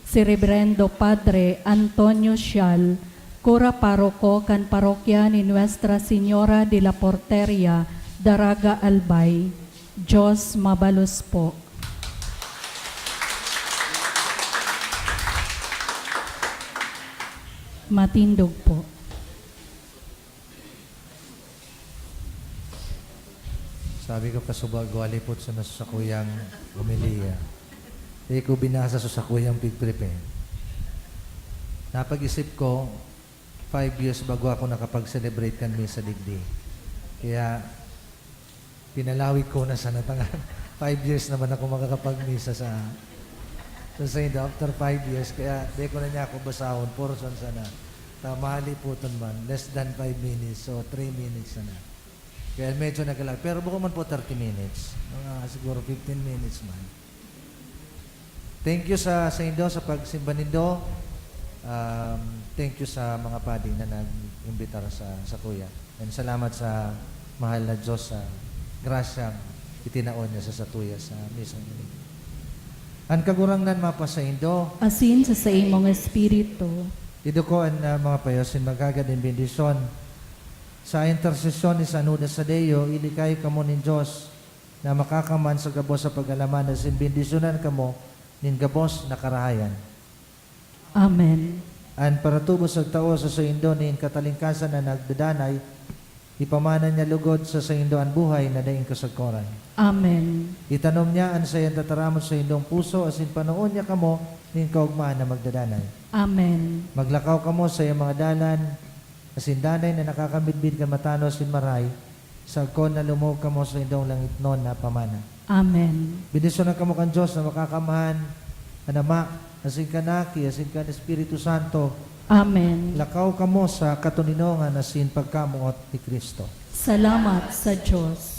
si Reverendo Padre Antonio Sial, kura paroko kan parokya ni Nuestra Señora de la Porteria, Daraga, Albay. Diyos mabalos po. Matindog po. Sabi ko, "Kasubag, wali po sa nas-, sakuyang homilya. Di ko binasa sa sakuyang pigprepare." Napag-isip ko, five years bago ako nakapag-celebrate kan misa digdi. Kaya, pinalawig ko na sana tangan. Five years naman ako makakapagmisa sa, sa Saint after five years. Kaya, di ko na niya ako basahon. Portion sana. Tamali po ton man. Less than five minutes. So, three minutes sana. Kaya medyo naglag. Pero bako man po thirty minutes. Mga siguro fifteen minutes man. Thank you sa, sa indo, sa pagsimba nindo. Um, thank you sa mga padi na nag-imbitar sa, sa tuya. And salamat sa mahal na Diyos sa grasyang itinao niya sa, sa tuya sa misang ini. Ang Kagurangnan mapasaindo. Asin sa saimong espiritu. Iduko an, ah, mga payo sin magagad nin bendisyon. Sa intersesyon ni San Judas Tadeo, ilikay kamo nin Dios na makakaman sa gabos sa pag-alaman asin bendisyonan kamo nin gabos na karahayan. Amen. An paratubos nagtao sa saindo nin katalingkasan na nagdadanay, ipamana niya lugod sa saindo an buhay na daing kasagkoran. Amen. Itanom niya an saiyang tataramon sa indong puso asin panoon niya kamo nin kaogmahan na magdadanay. Amen. Maglakaw kamo sa iyang mga dalan, asin danay na nakakamidbid kan matanos asin maray, sagkod na lumog kamo sa indong langitnon na pamana. Amen. Bendisyonan kamo kan Dios na makakamahan, an Ama, asin kan Aki, asin kan Espiritu Santo. Amen. Lakaw kamo sa katoninongan asin pagkamoot ni Cristo. Salamat sa Dios.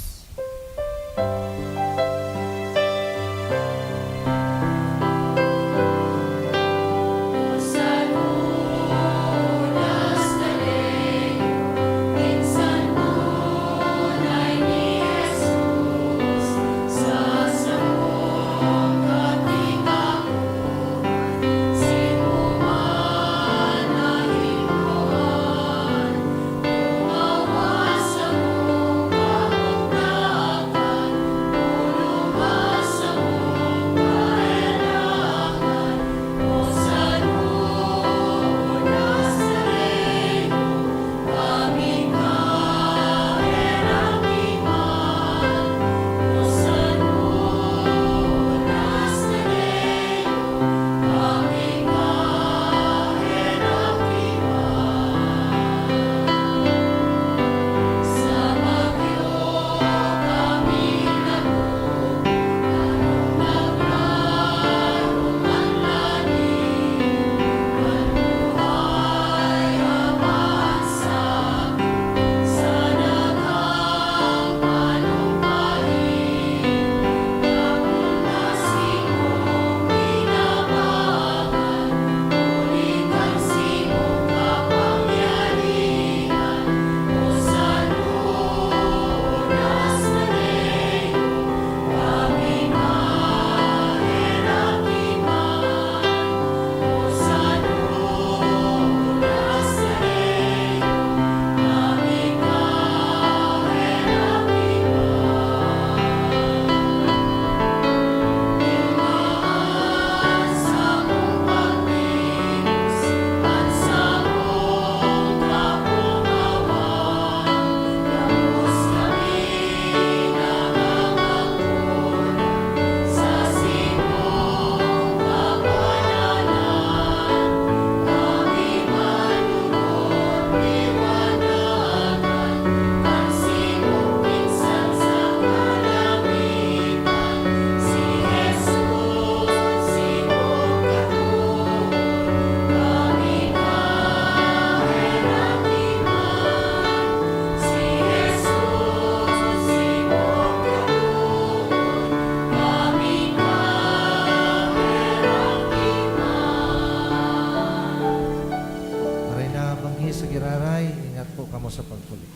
Sa giraray, ingat po kamo sa pagpulit.